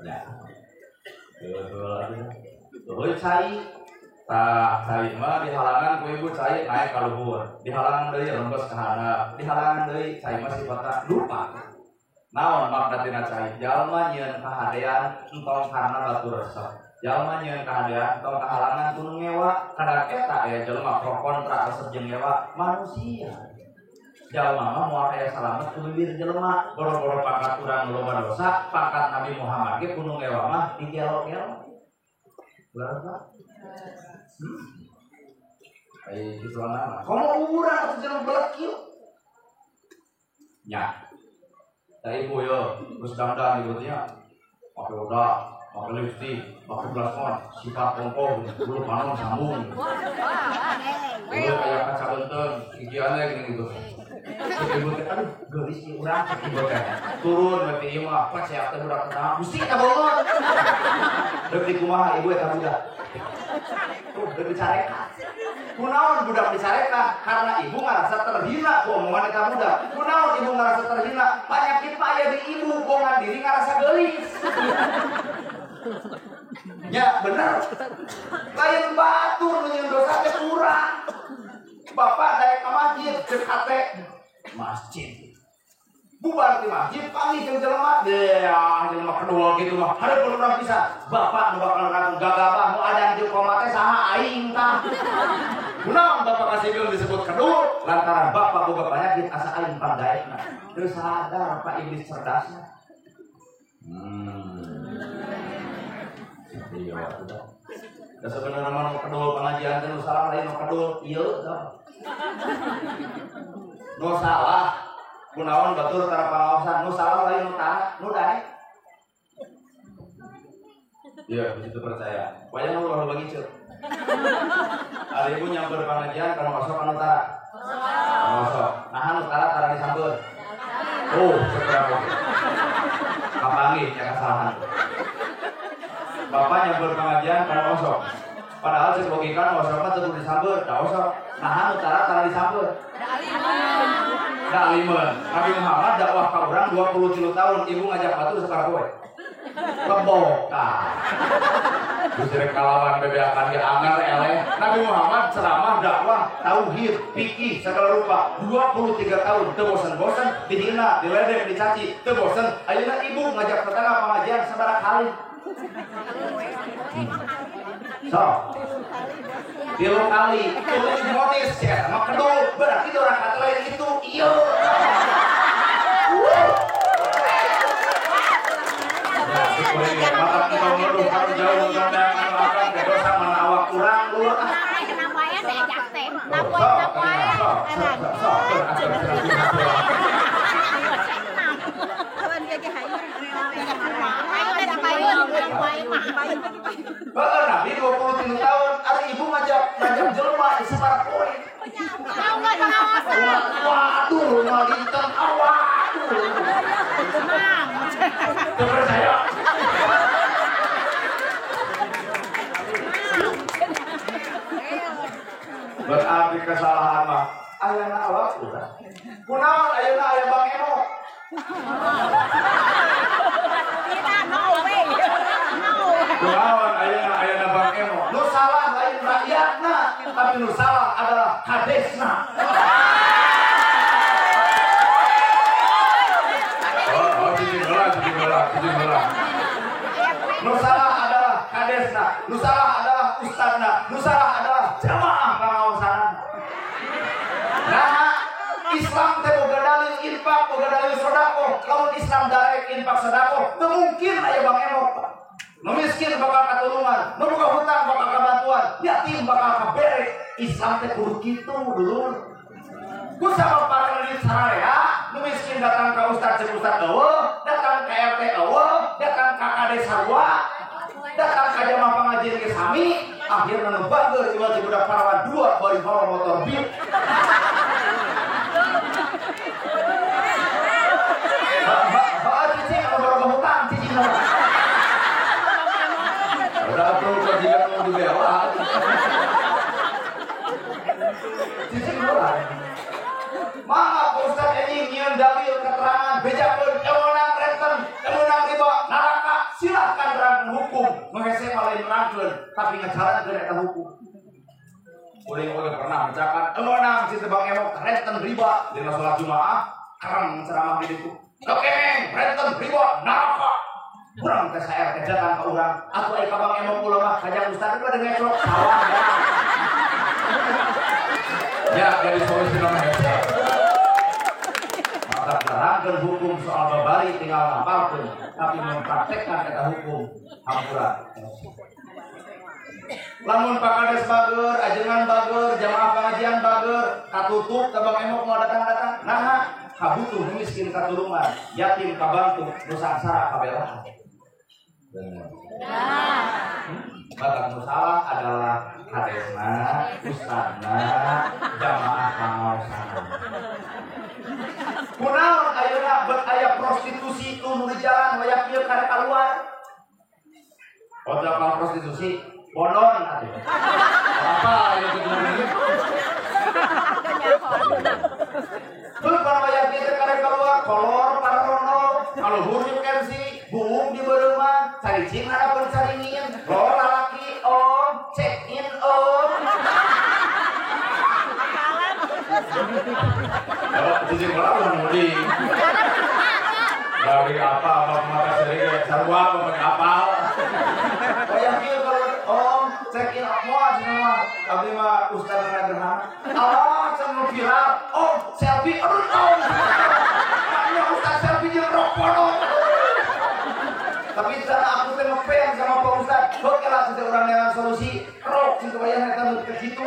Ya. Heuh cai. Tah cai mah dihalangan ku ibu cai naik ka luhur. Dihalangan deui rembes ka handap. Dihalangan deui cai mah sifatna lupa. Naon makna tina cai? Jalma nyieun kahadean entong karena batur resep. Jalma nyieun kahadean entong kahalangan ku nu ngewa. Kadang eta aya jelema pro kontra resep jeung ngewa manusia. Jalma mah moal aya salamet ku bibir jelema, boro-boro pangkat urang loba dosa, pangkat Nabi Muhammad ge ku nu ngewa mah digelo-gelo. Berapa? Ai kitu mah. Komo urang atuh jelema belek kieu. Nya. Da ibu yo, geus dangdan ibu teh nya. Pake bodak, pake lipstick, pake blush-on, sikat ongkoh, bulu panon sambung. Bulu kayak kaca benteng, gigiannya gini gitu. Ibu teh aduh geulis ieu urang ibu teh. Turun berarti ieu mah paceak teh budak teh. Gusti eta bolot. Deuk di kumaha ibu eta budak. Tuh deuk dicarekan. Kunaon budak dicarekan? Karena ibu ngarasa terhina ku omongan eta budak. Kunaon ibu ngarasa terhina? Panyakit mah aya di ibu, bohongan diri ngarasa geulis. Ya bener. Lain batur nu nyieun dosa teh urang. Bapak daek ka masjid ceuk hate masjid. Bubar di masjid panggih jeung jelema. Deah jelema kedua kitu mah hareupeun urang bisa. Bapak nu bakal ngaku gagabah nu adan jeung koma teh saha aing tah. Kunaon bapak kasih disebut kedua lantaran bapak boga penyakit asa aing pangdaekna. Teu sadar Pak iblis cerdasna. Iya udah. Da sebenarnya mah nu kedul pengajian teh nu salah lain nu kedul ieu tah. Nu salah kunaon batur tara pangaosan nu salah lain nu tanah nu daek. Iya, begitu percaya. Wayang nu loba ngiceup. Ari ibu nyamper pengajian kana masuk kana tara. Masuk. Naha nu tara tara disamper. Oh, seberapa. Kapanggih nya kasalahan. Bapak nyamper pengajian kana osok. Padahal cek logika osok mah teu kudu disamper, da osok. Naha nu tara tara disamper. Da alimeun. Nabi Muhammad dakwah ka urang 23 tahun, ibu ngajak batur sabaraha poe. Lebok tah. Terus rek ngalawan bebeakan ge anger eleh. Nabi Muhammad ceramah dakwah tauhid, fikih segala rupa 23 tahun teu bosen-bosen dihina, diledek, dicaci, teu bosen. Ayeuna ibu ngajak tetangga pengajian sabaraha kali. So, tilu kali, tulis monis ya, sama kedul, berarti orang kata lain itu, iya. Maka kita menuduh kalau jauh kandang akan dosa mana awak kurang lur. Heeh, Nabi 23 tahun, ari ibu ngajak jelema di sabaraha poe. Waduh, rumah dinten waduh. Teu percaya. Berarti kesalahan mah ayana awak urang. Kunaon ayeuna aya Bang Emo? Kunaon ayeuna ayana Bang Emo? Nu salah lain rakyatna, tapi nu salah adalah kadesna. Oh, cicing heula. Nu salah adalah kadesna, nu salah adalah ustadna, nu salah adalah jamaah pangaosan. Nah, Islam teh boga dalil infak, boga dalil sedekah. Lamun Islam darek infak sedekah, teu mungkin aya Bang Emo. Nu miskin bakal katulungan, nu boga hutang bakal kabantuan, yatim bakal kabere. Islam teh kudu kitu dulur. Ku sabab parelit sararea, nu miskin datang ka ustad ceuk ustad eueuh, datang ka RT eueuh, datang ka kades sarua, datang ka jamaah pengajian ge sami, akhirna nu bageur ieu teh budak parawan dua bari bawa motor beat. Bae cicing anu baroga hutang cicing mah. Udah atuh jika mau dibela. Cicing heula. Maaf Pak Ustaz ini nyieun dalil keterangan bejakeun ewenang renten, ewenang riba neraka, silahkan nerangkeun hukum. Nu hese mah lain nerangkeun, tapi ngajalankeun eta hukum. Kuring oge pernah mencakan ewenang si Bang Emok renten riba dina salat Jumaah, kereng ceramah di ditu. Oke, renten riba neraka. Urang teh saer teh datang ka urang, atuh aya ka Bang Emok ulah mah kajang ustaz teh pada ngeclok sawah ya. Ya, jadi solusi nu hese. Maka nerangkeun hukum soal babari tinggal ngapalkeun, tapi mempraktekkan eta hukum hampura. Lamun Pak Kades bager, ajengan bager, jamaah pengajian bager, katutup ka Bang Emok mau datang-datang. Naha, kabutuh nu miskin katulungan, yatim kabantu, nu sangsara kabelaan. Bener. Maka nu salah adalah kadesna, ustadna, jamaah pangaosana. Kunaon ayeuna bet aya prostitusi nu di jalan wayah kieu kada kaluar. Otak prostitusi bonon atuh. Apa yang kudu Beul para wayah kieu teh kada kaluar kolor parono, kaluhur frekuensi, buung di beureumah, caricing harapan caringin, lor lalaki om, check in om. Kalau cicing bola ulah mudi. Dari apa mata seri sarua apa apal. Wayah kieu kalau om check in moal cenah mah abdi mah ustaz gerhana. Allah cenah viral om selfie aduh om. Maknya ustaz selfie jeung rokok. Tapi cara aku teh ngefans sama Pak Ustaz. Oke lah sudah orang yang solusi rok cing wayah eta nu ke kitu.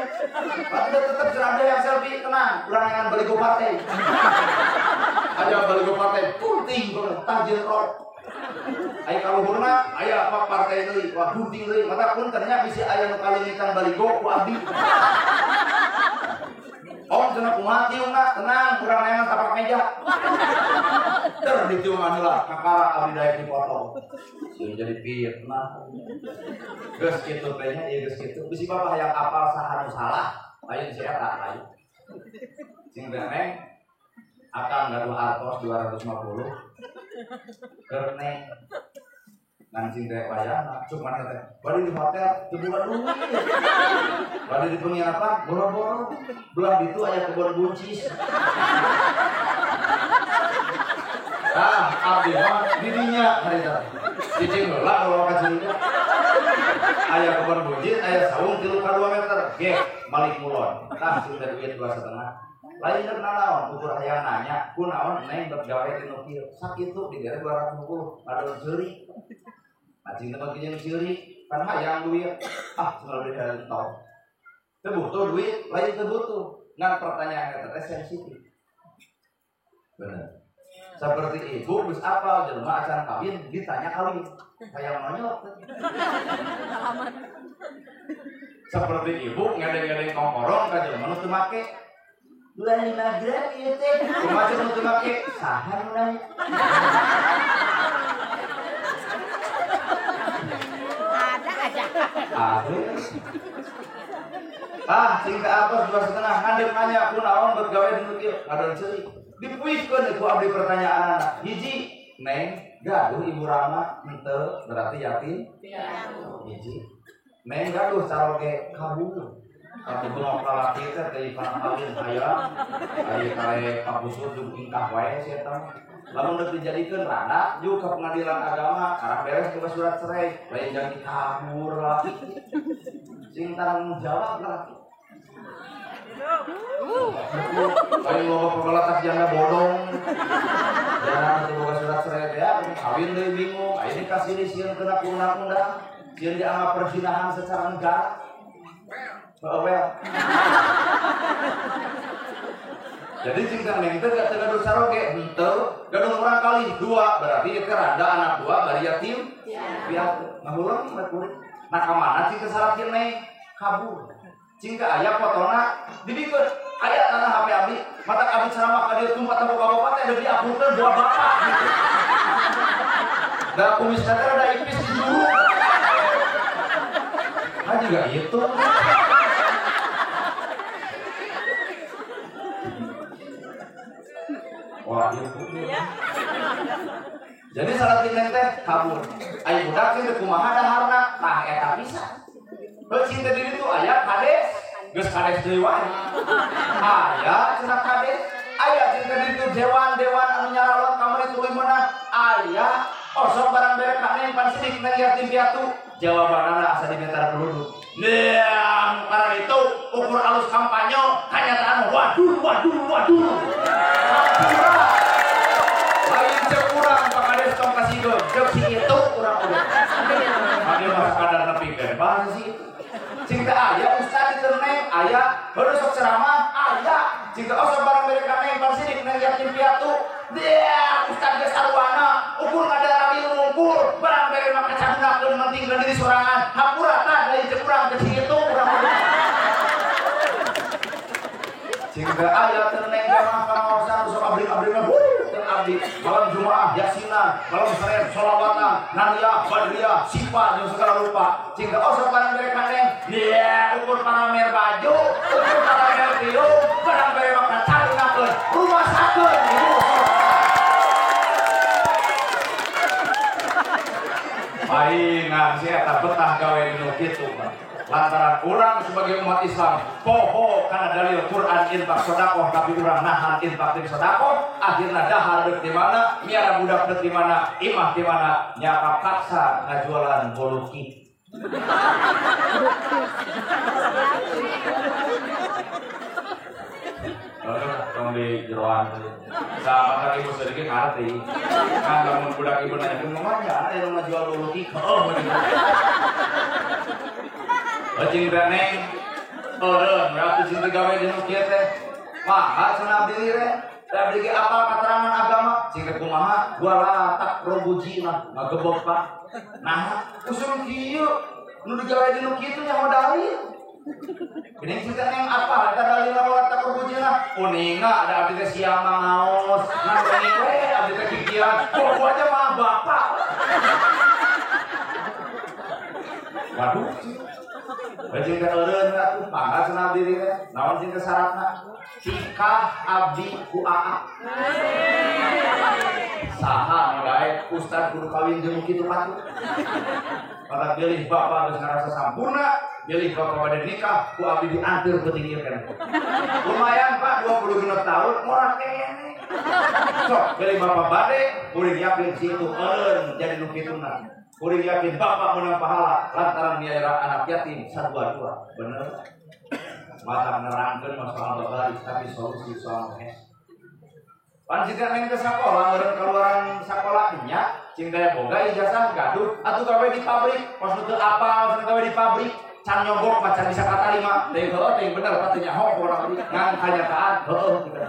Padahal tetep cenah ada yang selfie tenang, urang yang baligo partai. Aja baligo partai punting tajil rok. Aya kaluhurna aya apa partai deui, wah gunting deui, mata pun ternyata bisi aya nu kaleungitan baligo ku abdi. Om cenah kumaha tiungna, tenang urang neangan tapak meja. Ter ditiungan heula, kakara abdi daek dipoto. Sieun jadi fitnah. Geus kitu teh nya, ieu geus kitu. Bisi bapak hayang apal saha nu salah, lain si eta lain. Sing teh akang gaduh artos 250. Keur neng. Ngancing teh wayahna, cuk mana teh. Bari di hotel teu boga duit. Bari di penginapan boro-boro. Belah ditu aya kebon buncis. Ah, abdi mah didinya harita. Cicing heula kalau ka cirinya. Aya kebon buncis, aya saung 3 ka 2 meter. Geh, balik mulon. Tah sing teh duit 2,5. Lain keur nanaon, ukur hayang nanya, kunaon neng bergawe di nu kieu. Sakitu dibere 250, ngadon seuri. Acing teh bagi jeung seuri, pan hayang duit. Ah, cenah beli dari tol. Teu butuh duit, lain teu butuh. Ngan pertanyaan eta teh sensitif. Bener. Seperti ibu geus apal jelema acan kawin ditanya kawin. Hayang nonyot. Seperti ibu ngedeng-ngedeng kongkorong ka jelema nu teu make. 25 gram ieu teh. Kumaha nu teu make? Saha nu nanya? Ada aja. Ah, cing teh atos 2,5 ngandep nanya kunaon bergawe di nu kieu? Ngadon ceuli. Dipuiskeun ku abdi pertanyaanana. Hiji, neng gaduh ibu rama henteu berarti yatim. Hiji. Neng gaduh caroge kabur. Tapi bengok lalaki teh teh kawin hayang. Aya kare kapusur jeung ingkah wae si eta. Lamun deuk dijadikeun rada jeung ka pengadilan agama karang beres ke surat cerai, lain jadi kabur laki. Sing tanggung jawab laki. Lain loba pebalatak janda bodong. Jangan teu boga surat cerai teh kawin deui bingung. Aya dikasih sieun kena ku undang-undang, sieun dianggap perzinahan secara negara. Well. Jadi cingkang neng teh gak gaduh saroge henteu, gaduh kurang kali 2 berarti ieu randa anak 2 bari yatim piatu. Ngahuleng mah kuring. Nah ka mana cing kesalakin neng? Kabur. Cing ka aya fotona dibikeun. Aya tanah HP abdi, mata abdi ceramah ka dieu tumpah tempo ka bapak teh diakurkeun dua bapak gitu. Da kumis teh rada ipis di juru. Ah juga itu. Wah, itu. Jadi salah tindak teh kabur. Aya budak teh kumaha daharna? Tah eta pisan. Heuh cinta diri tuh aya kades, geus kades deui wae. Aya cenah kades, aya cinta diri tuh dewan-dewan anu nyaralon kamari tuluy meunang. Aya osok barang bere ka neng pan sidik neng yatim piatu. Jawabanana asa diminta penduduk. Nah, karena itu ukur alus kampanye kenyataan waduh waduh waduh. Lain cek urang Pak Kades tong kasihkeun, ceuk si itu urang udah. Ade mah sakadar nepikeun bahasa si itu. Cing teh aya ustad di neng, aya baru sok ceramah, aya. Cing teh osok barang bere ka neng pan sidik neng yatim piatu. Dia ustad geus sarwana, ukur ngadara ngumpul, barang bere mah kacadunakeun mentingkeun diri sorangan. Hampura tah lain cek urang cek si itu urang udah. Cing teh aya teu neng jamaah pangaosan sok abrik-abrikna abdi malam Jumaah yasinan, malam Senin sholawatan, nariyah, badriyah, sifat jeung segala rupa. Cing teh osok barang bere ka neng, dia ukur paramer baju, ukur paramer tiung, barang bere mah kacadunakeun, rumasakeun ibu. Paingan si eta betah gawe dinu kitu. Lantaran urang sebagai umat Islam poho kana dalil Quran infak sedekah tapi urang nahan infak jeung sedekah akhirna dahar deuk di mana miara budak deuk di mana imah di mana nyaka paksa ngajualan boluki. Tong di jeroan sahabat ibu sedikit ngerti kan lamun budak ibu nanya kumaha aya nu ngajual boluki heuh Bacing teh neng eureun we atuh cing gawe di nu kieu teh maha cenah abdi re teh abdi ge apal katerangan agama cing teh kumaha wala taqrabu zina ngagebok Pak nah usum kieu nu digawe di nu kieu nyaho dalil geuning cing teh neng apa eta dalilna wala taqrabu zina uninga ada abdi teh siang mah ngaos ngan geuning we abdi teh kikian bobo aja mah bapak waduh Bajing teh eureun atuh mangga cenah abdi teh. Naon cing teh syaratna? Cikah abdi ku aa. Saha nu daek ustad kudu kawin jeung kitu patut. Maka pilih bapak geus ngarasa sampurna, pilih bapak bade nikah, ku abdi dianteur peuting ieu keneh. Lumayan Pak 26 tahun ngora keneh. Sok pilih bapak bade, kuring yakin si itu eureun jadi nu kituna. Kuring yakin bapak menang pahala lantaran miara anak yatim sadua-dua. Bener? Mata nerangkeun masalah babari tapi solusi soal es. Pan jika neng ke sekolah, meureun keluaran sekolah nya, cing daya boga ijazah gaduh atuh gawe di pabrik, pas nu teu apal cenah gawe di pabrik, can nyogok mah can bisa katarima. Teuing heueuh teuing bener teh nyaho pokona abdi ngan kanyataan heueuh kitu.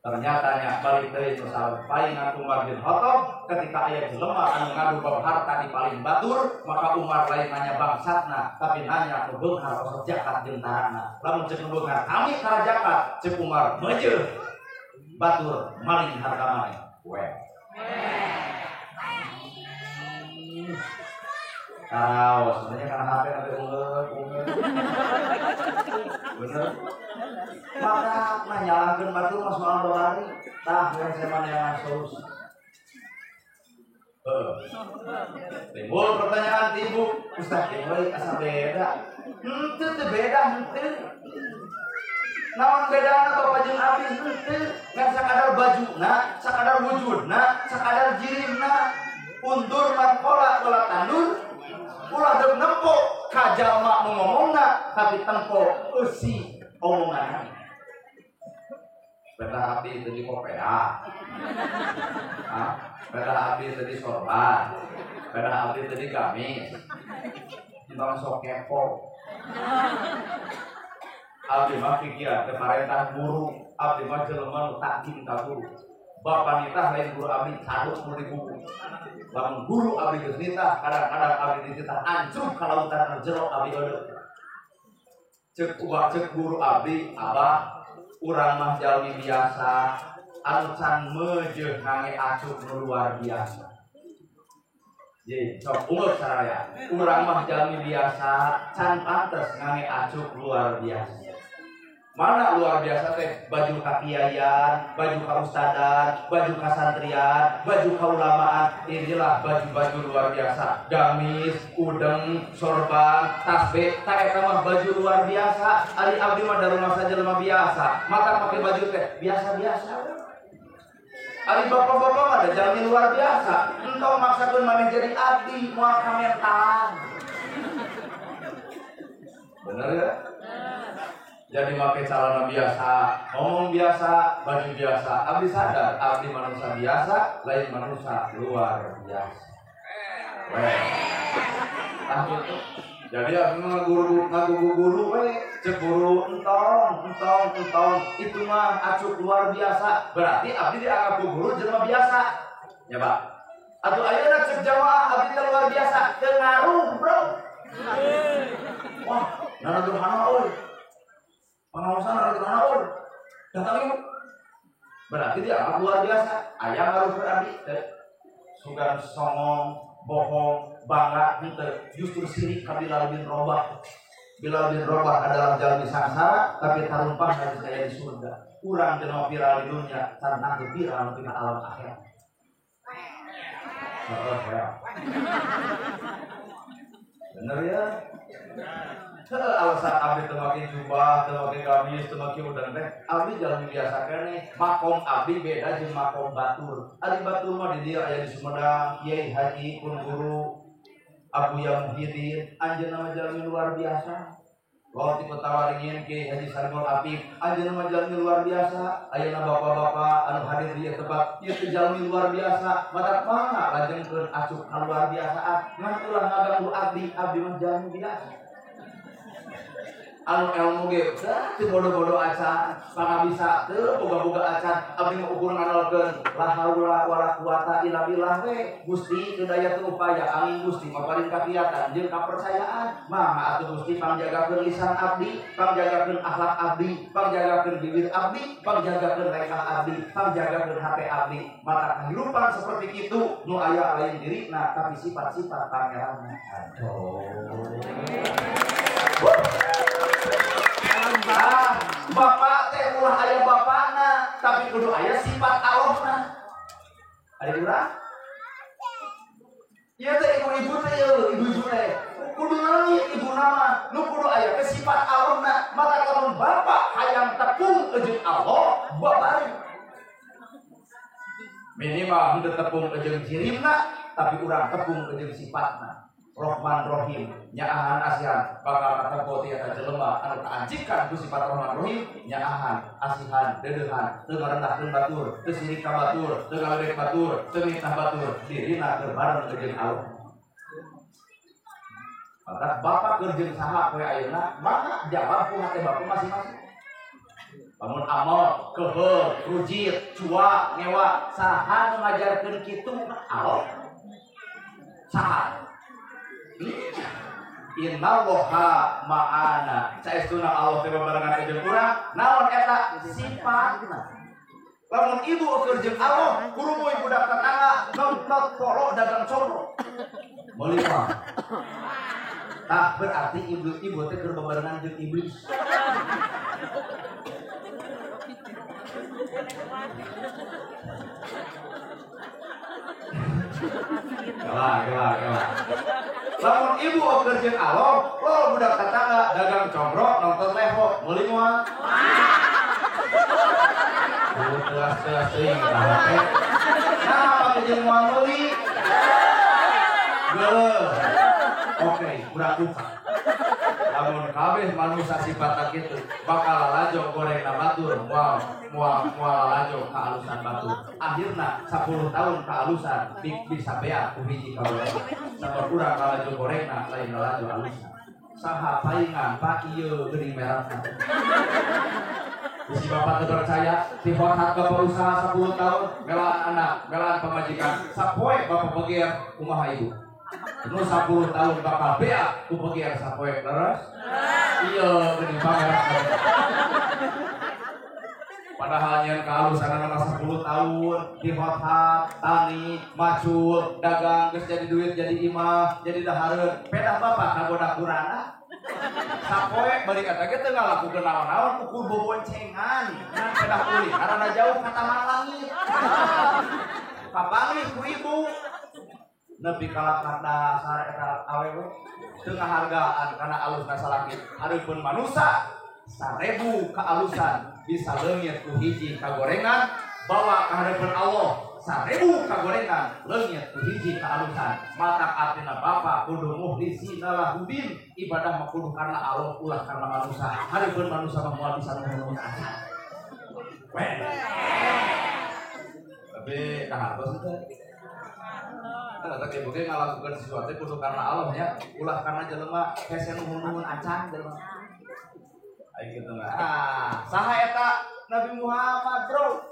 Ternyata nya balik deui nu palingan Umar bin Khattab ketika aya jelema anu ngadu bab harta di paling batur, maka Umar lain nanya bangsatna tapi nanya nu beunghar osok zakat jeung tarana. Lamun ceuk nu beunghar kami tara zakat, ceuk Umar meujeuh batur maling harta maneh. We. Tahu sebenarnya karena HP nanti ungeut. Bener. Maka nah nyalahkeun batur mah soal babari, tah we mana yang solusi. Timbul pertanyaan ti ibu, Ustaz deui asa beda. Henteu teu beda henteu. Naon bedana bapak jeung abdi henteu, ngan sakadar bajuna, sakadar wujudna, sakadar jirimna. Undur man kola ulah tandur, ulah deuk nempo ka jalma nu ngomongna tapi tempo eusi omonganna. Betah abdi teu di kopea. Hah? Betah abdi teu di sorban. Betah abdi teu di gamis. Entong sok kepo. Abdi mah pikir teh parentah guru, abdi mah jelema nu takdim ka guru. Bapak nitah lain guru abdi caduk nu di buku. Lamun guru abdi geus nitah, kadang-kadang abdi dititah ancrub ka lautan anu jero abdi eueuh. Ceuk ubah ceuk guru abdi, abah urang mah jalmi biasa, anu can meujeuh ngange acuk nu luar biasa. Ye, sok ungeut saraya. Urang mah jalmi biasa, can pantes ngange acuk luar biasa. Mana luar biasa teh? Baju kakiaian, baju kaustadan, baju kasantrian, baju kaulamaan. Inilah baju-baju luar biasa. Gamis, udeng, sorban, tasbih, tak eta mah baju luar biasa. Ari abdi mah dari rumah saja lemah biasa. Mata pakai baju teh biasa-biasa. Ari bapak-bapak mah ada jalmi luar biasa. Entong maksakeun maneh jadi abdi moal kamentalan. Bener ya? Jadi make celana biasa, ngomong biasa, baju biasa. Abdi sadar, abdi manusia biasa, lain manusia luar biasa. Weh. Tah gitu. Jadi abdi ngaguru guru we, cek guru entong, entong, entong. Itu mah acuk luar biasa. Berarti abdi dianggap ku guru jelema biasa. Ya, Pak. Atuh ayeuna cek jamaah abdi teh luar biasa, teu ngaruh, Bro. Wah, nana euy. Pengawasan ada di mana pun datang ibu berarti dia amat luar biasa. Ayah ngaruh ke abdi sugan songong, bohong, bangga henteu, justru sirik ka Bilal bin Rabah. Bilal bin Rabah adalah jalmi sangsara tapi tarumpah dari saya di surga. Urang jelema viral di dunia, can tangtu viral di alam akhirat. Heeh, ya. Bener ya? Alasan abdi teu make jubah, teu make gamis, teu make udang teh, abdi jalmi biasa keneh. Makom abdi beda jeung makom batur. Ari batur mah di dieu aya di Sumedang, Kiai Haji pun guru Abuya Muhyiddin, anjeunna mah jalmi luar biasa. Lawan ti Kota Waringin Kiai Haji Sargol Apik, anjeunna mah jalmi luar biasa. Ayeuna bapak-bapak anu hadir di ieu tempat, ieu teh jalmi luar biasa. Matak mangga lajengkeun acuk ka luar biasaan, ngan ulah ngaganggu abdi, abdi mah jalmi biasa. Anu ilmu ge teu bodoh-bodoh acan, pangabisa teu boga-boga acan, abdi mah ukur ngandalkeun la haula wala quwata illa billah we. Gusti teu daya teu upaya, angin Gusti maparin kakiatan jeung kapercayaan. Mangga atuh Gusti pangjagakeun lisan abdi, pangjagakeun akhlak abdi, pangjagakeun bibir abdi, pangjagakeun lengkah abdi, pangjagakeun hate abdi. Mata kehidupan seperti kitu nu aya lain dirina tapi sifat-sifat pangeranna. Aduh. Ah, bapak teh ulah aya bapakna, tapi kudu aya sifat Allahna. Ari urang? Ieu teh ibu-ibu teh ieu, ibu-ibu teh. Kudu leungit ibu nama, nu kudu aya teh sifat Allahna. Maka lamun bapak hayang tepung jeung Allah, babari. Minimal henteu tepung jeung jirimna, tapi urang tepung jeung sifatna. Rohman Rohim, nyaahan asihan, bakal katempo ti eta jelema anu kaancikan ku sifat Rohman Rohim, nyaahan, asihan, deudeuhan, teu ngarendahkeun batur, teu sirik ka batur, teu ngaledek batur, teu mitnah batur, dirina keur bareng jeung Allah. Maka bapak keur jeung saha poe ayeuna, maka jawab ku hate bapak masing-masing. Lamun amal, keuheul, rujit, cua, ngewa, saha nu ngajarkeun kitu Allah? Saha? Innallaha ma'ana. Saestuna Allah teh babarengan jeung urang, naon eta sifatna. Lamun ibu keur jeung Allah, kurumuy budak tetangga, nonton polo dagang coro. Meuli mah. Tah berarti ibu-ibu teh keur babarengan jeung iblis. Kalah, kalah, kalah. Lamun ibu keur jeung Allah, lo budak tetangga dagang combrok nonton leho, meuli moal. Telas-telas teuing tah teh. Nah, pake jeung moal meuli. Geuleuh. Oke, urang buka. Lamun kabeh manusia sifatna kitu, bakal lalajo gorengna batur, moal moal moal lalajo kaalusan batur. Akhirna 10 tahun kaalusan bisa beak ku hiji kagorengan. Sabab urang lalajo gorengna lain lalajo alusan. Saha paingan pak ieu geuning merahna. Bisi bapak teu percaya, ti hot bapak usaha 10 tahun, melaan anak, melaan pamajikan, sapoe bapak beger kumaha ibu. Nu 10 tahun bakal beak ku beger sapoe leres? Iya geuning pamer. Padahal nyen kaalusanana mah 10 tahun di hot tani, macul, dagang geus jadi duit, jadi imah, jadi dahareun. Pedah bapak kagoda kurana. Sapoe bari eta ge teu ngalakukeun naon-naon ukur boboncengan. Ngan pedah ulin karena jauh ka taman langit. Kapanggih ku ibu. Nepi ka dasar eta awewe teu ngahargaan kana alusna salaki. Hareupeun manusa 1000 kaalusan bisa leungit ku hiji kagorengan, bawa ka hareupeun Allah 1000 kagorengan leungit ku hiji kaalusan. Matak artina bapak kudu mukhlisina lahudin, ibadah mah kudu karena Allah ulah karena manusia. Hareupeun manusia mah moal bisa nuhun acan. Tapi kahartos teh. Kata ibu ge ngalakukeun sesuatu kudu karena Allah nya, ulah karena jelema hese nuhun-nuhun acan jelema. Ayo gitu mah. Ah, saha eta Nabi Muhammad, bro.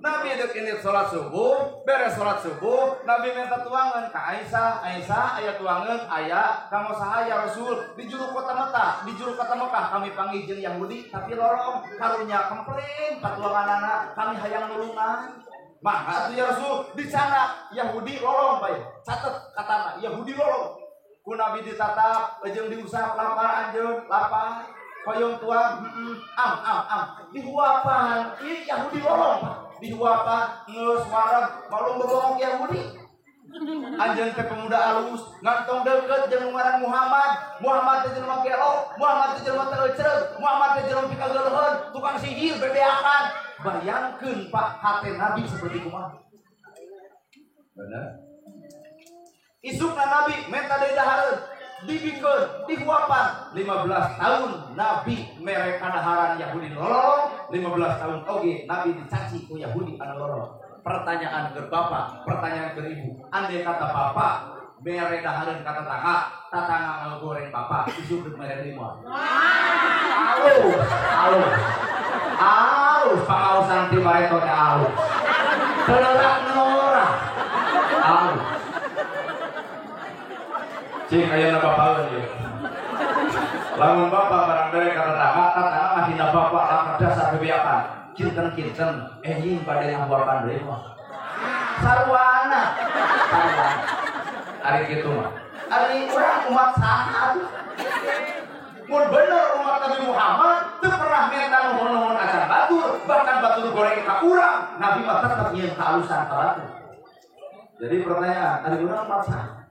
Nabi dek ini sholat subuh, beres sholat subuh, Nabi minta tuangan ke Aisyah, Aisyah aya tuangan, aya kamu saha ya Rasul di juru kota Mekah, di juru kota Mekah kami panggil jeung Yahudi tapi lorong karunya komplain patuanganana kami hayang nulungan. Maka atuh ya Rasul di sana Yahudi lorong bae. Catet katana Yahudi lorong. Ku Nabi ditatap jeung diusap lapar anjeun, lapar. Koyong tuang, am am am. Dihuapan, ieu Yahudi lorong. Dihuapan geus wareg malum bobongok Yahudi. Anjeun teh pemuda alus, ngantong deukeut jeung ngaran Muhammad. Muhammad teh jelema gelo, Muhammad teh jelema teu eceug, Muhammad teh jelema pikageuleuheun, tukang sihir bebeakan. Bayangkeun Pak hate Nabi seperti kumaha. Bener? Isukna Nabi menta deui dahareun, dibikeun, dihuapan. 15 tahun Nabi mere kadaharan Yahudi lorong, 15 tahun oge Nabi dicaci ku Yahudi anu lorong. Pertanyaan ke bapak, pertanyaan ke ibu. Andai kata bapak mere dahareun ka tetangga, tetangga ngagoreng bapak, isuk deuk mere deui moal. Alus, alus. Alus pangaosan ti bareto teh alus. Teu leurak nora. Alus. Cing ayeuna bapakeun ieu. Lamun bapak barang bere ka tetangga, tetangga mah hina bapak lamun dasar bebeakan. Kinten-kinten enjing bade ngahuapan deui mah. Sarwana. Sarwana. Ari kitu mah. Ari urang umat saha atuh. Mun bener umat Nabi Muhammad teu pernah minta nuhun-nuhun acan batur, bahkan batur goreng ka urang, Nabi mah tetep nyieun kaalusan ka batur. Jadi pertanyaan, ari urang apa?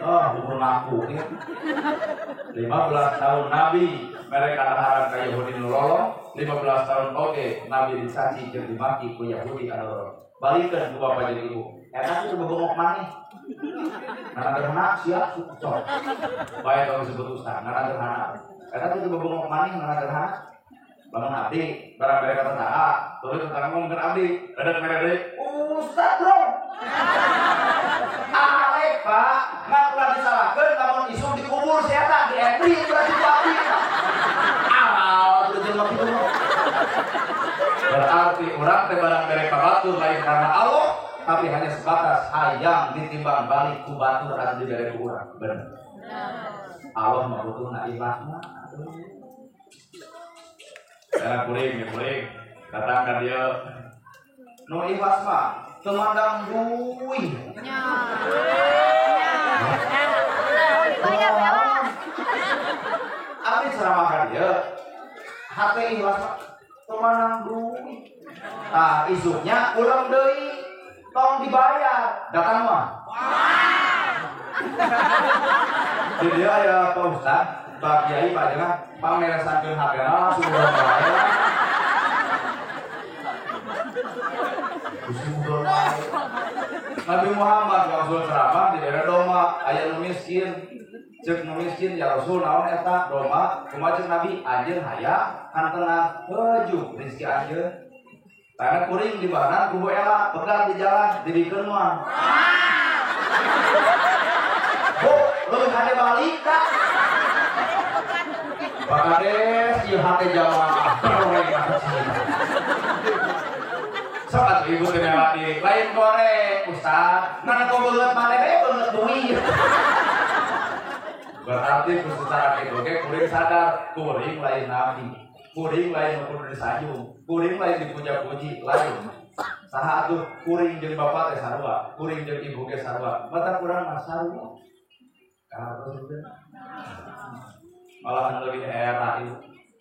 Oh, umur ngaku ya. 15 tahun Nabi mereka kadaharan ka Yahudi nu lolong, 15 tahun oge Nabi dicaci jeung dimaki ku Yahudi anu lolong. Balikeun ku bapak jeung ibu. Eta teh bebongok maneh. Nana gerhana siap cocok. Bae tong disebut ustaz, nana gerhana. Eta teh bebongok maneh nana gerhana. Lamun abdi barang mere ka tetangga, tuluy tetangga ngomongkeun abdi, dadak mere deui, ustaz bro. Arek Pak, ngan ulah disalahkeun lamun isuk dikubur si eta di entry berarti ku abdi. Amal teu jelema kitu. Berarti urang teh barang mere ka batur lain karena Allah, tapi hanya sebatas hayang ditimbang balik ku batur anu dibere ku urang. Bener. Allah mah butuhna ikhlasna. Karena kuring, ya kuring, datang ka dieu. Nu ikhlas mah teu mandang duit. Nya. Dibayar bela. Abdi ceramah ka dieu. Hate ikhlas mah teu mandang duit. Tah isuknya ulang deui. Tong dibayar, datang mah. Di dieu aya Pak Ustad, Pak Kiai, Pak Jenah, pameresankeun HP-na langsung urang wae. Langsung wae. Nabi Muhammad langsung ceramah di daerah Doma, aya nu miskin. Ceuk nu miskin, ya Rasul naon eta Doma? Kumaha ceuk Nabi? Anjeun hayang kantenan heujuh rezeki anjeun. Karena kuring di bahanan kubu ela, pegat di jalan, dibikeun mah. Bu, leuwih hade balik ka. Pak Kades, ieu hate jamaah goreng kecil. Sok atuh ibu teh di lain goreng, ustaz. Ngan atuh beungeut maneh we beungeut duit. Berarti ku secara kitu ge kuring sadar, kuring lain nabi. Kuring lain nu kudu disajung, kuring lain dipuja-puji, lain. Saha atuh kuring jeung bapak teh sarua, kuring jeung ibu ge sarua. Mata kurang mah sarua. Kartos teh. Malahan leuwih era ieu.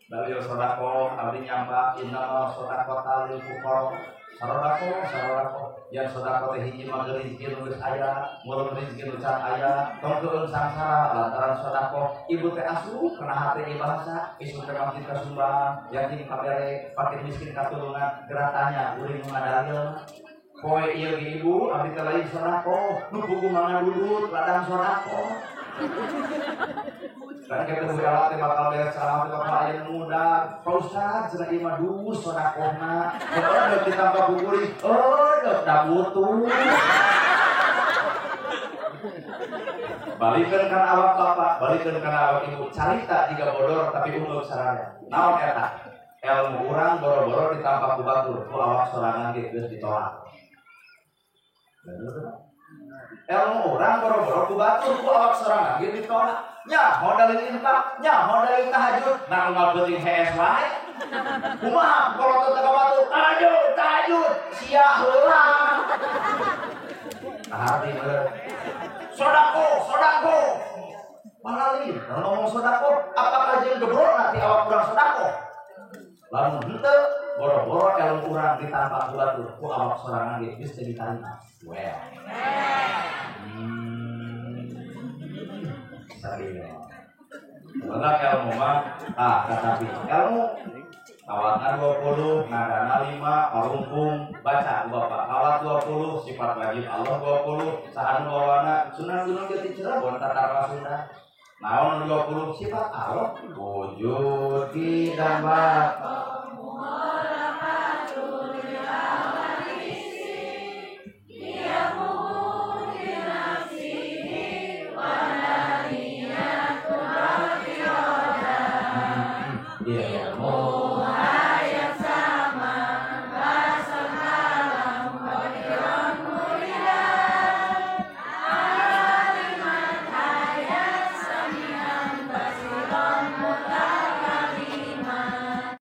Dalil sedekah abdi nyamba inna sedekah lil fuqara. Sarodako, sarodako. Yang sedekah teh hiji mah rezeki nu geus aya, mulung rezeki nu can aya, tong keun sangsara lantaran sedekah. Ibu teh asup kana hate ieu bahasa, isuk teh masjid kasumbang, yatim kabere, fakir miskin katulungan, geratanya uring nu ngadalil. Poe ieu ge ibu, abdi teh lain sedekah, nu puguh mangadudut ladang sedekah. Karena kita segala teh bakal beres ceramah teh bakal aya nu muda. Pak Ustaz cenah ieu mah dus sedekahna. Heuh deuk ditambah ku kuring, heuh deuk da butuh. Balikeun kana awak bapak, balikeun kana awak ibu. Carita jiga bodor tapi unggul sararea. Naon eta? Ilmu urang boro-boro ditambah ku batur, ku awak sorangan ge geus ditolak. Ilmu urang boro-boro ku batur, ku awak sorangan ge ditolak. Nyaho dalil infak, nyaho dalil tahajud, nah unggal peuting hees wae. Kumaha kalau teu ka batur, tahajud, tahajud, sia heula. Nah, hati bener. Sodako, sodako. Malalin, kalau ngomong sodako, apakah jeung gebrok nanti awak kurang sodako? Lamun henteu, boro-boro ilmu urang ditampa ku batur, ku awak sorangan ge geus teu ditarima. Well. Sebenarnya ilmu mah, tetapi ilmu kawatna 20, nadana 5, parungkung, baca ku bapak. Kawat 20, sifat wajib Allah 20, saha nu bawana Sunan Gunung Jati Cirebon tatar Sunda. Naon 20 sifat Allah wujud tidak bapak. Ilmu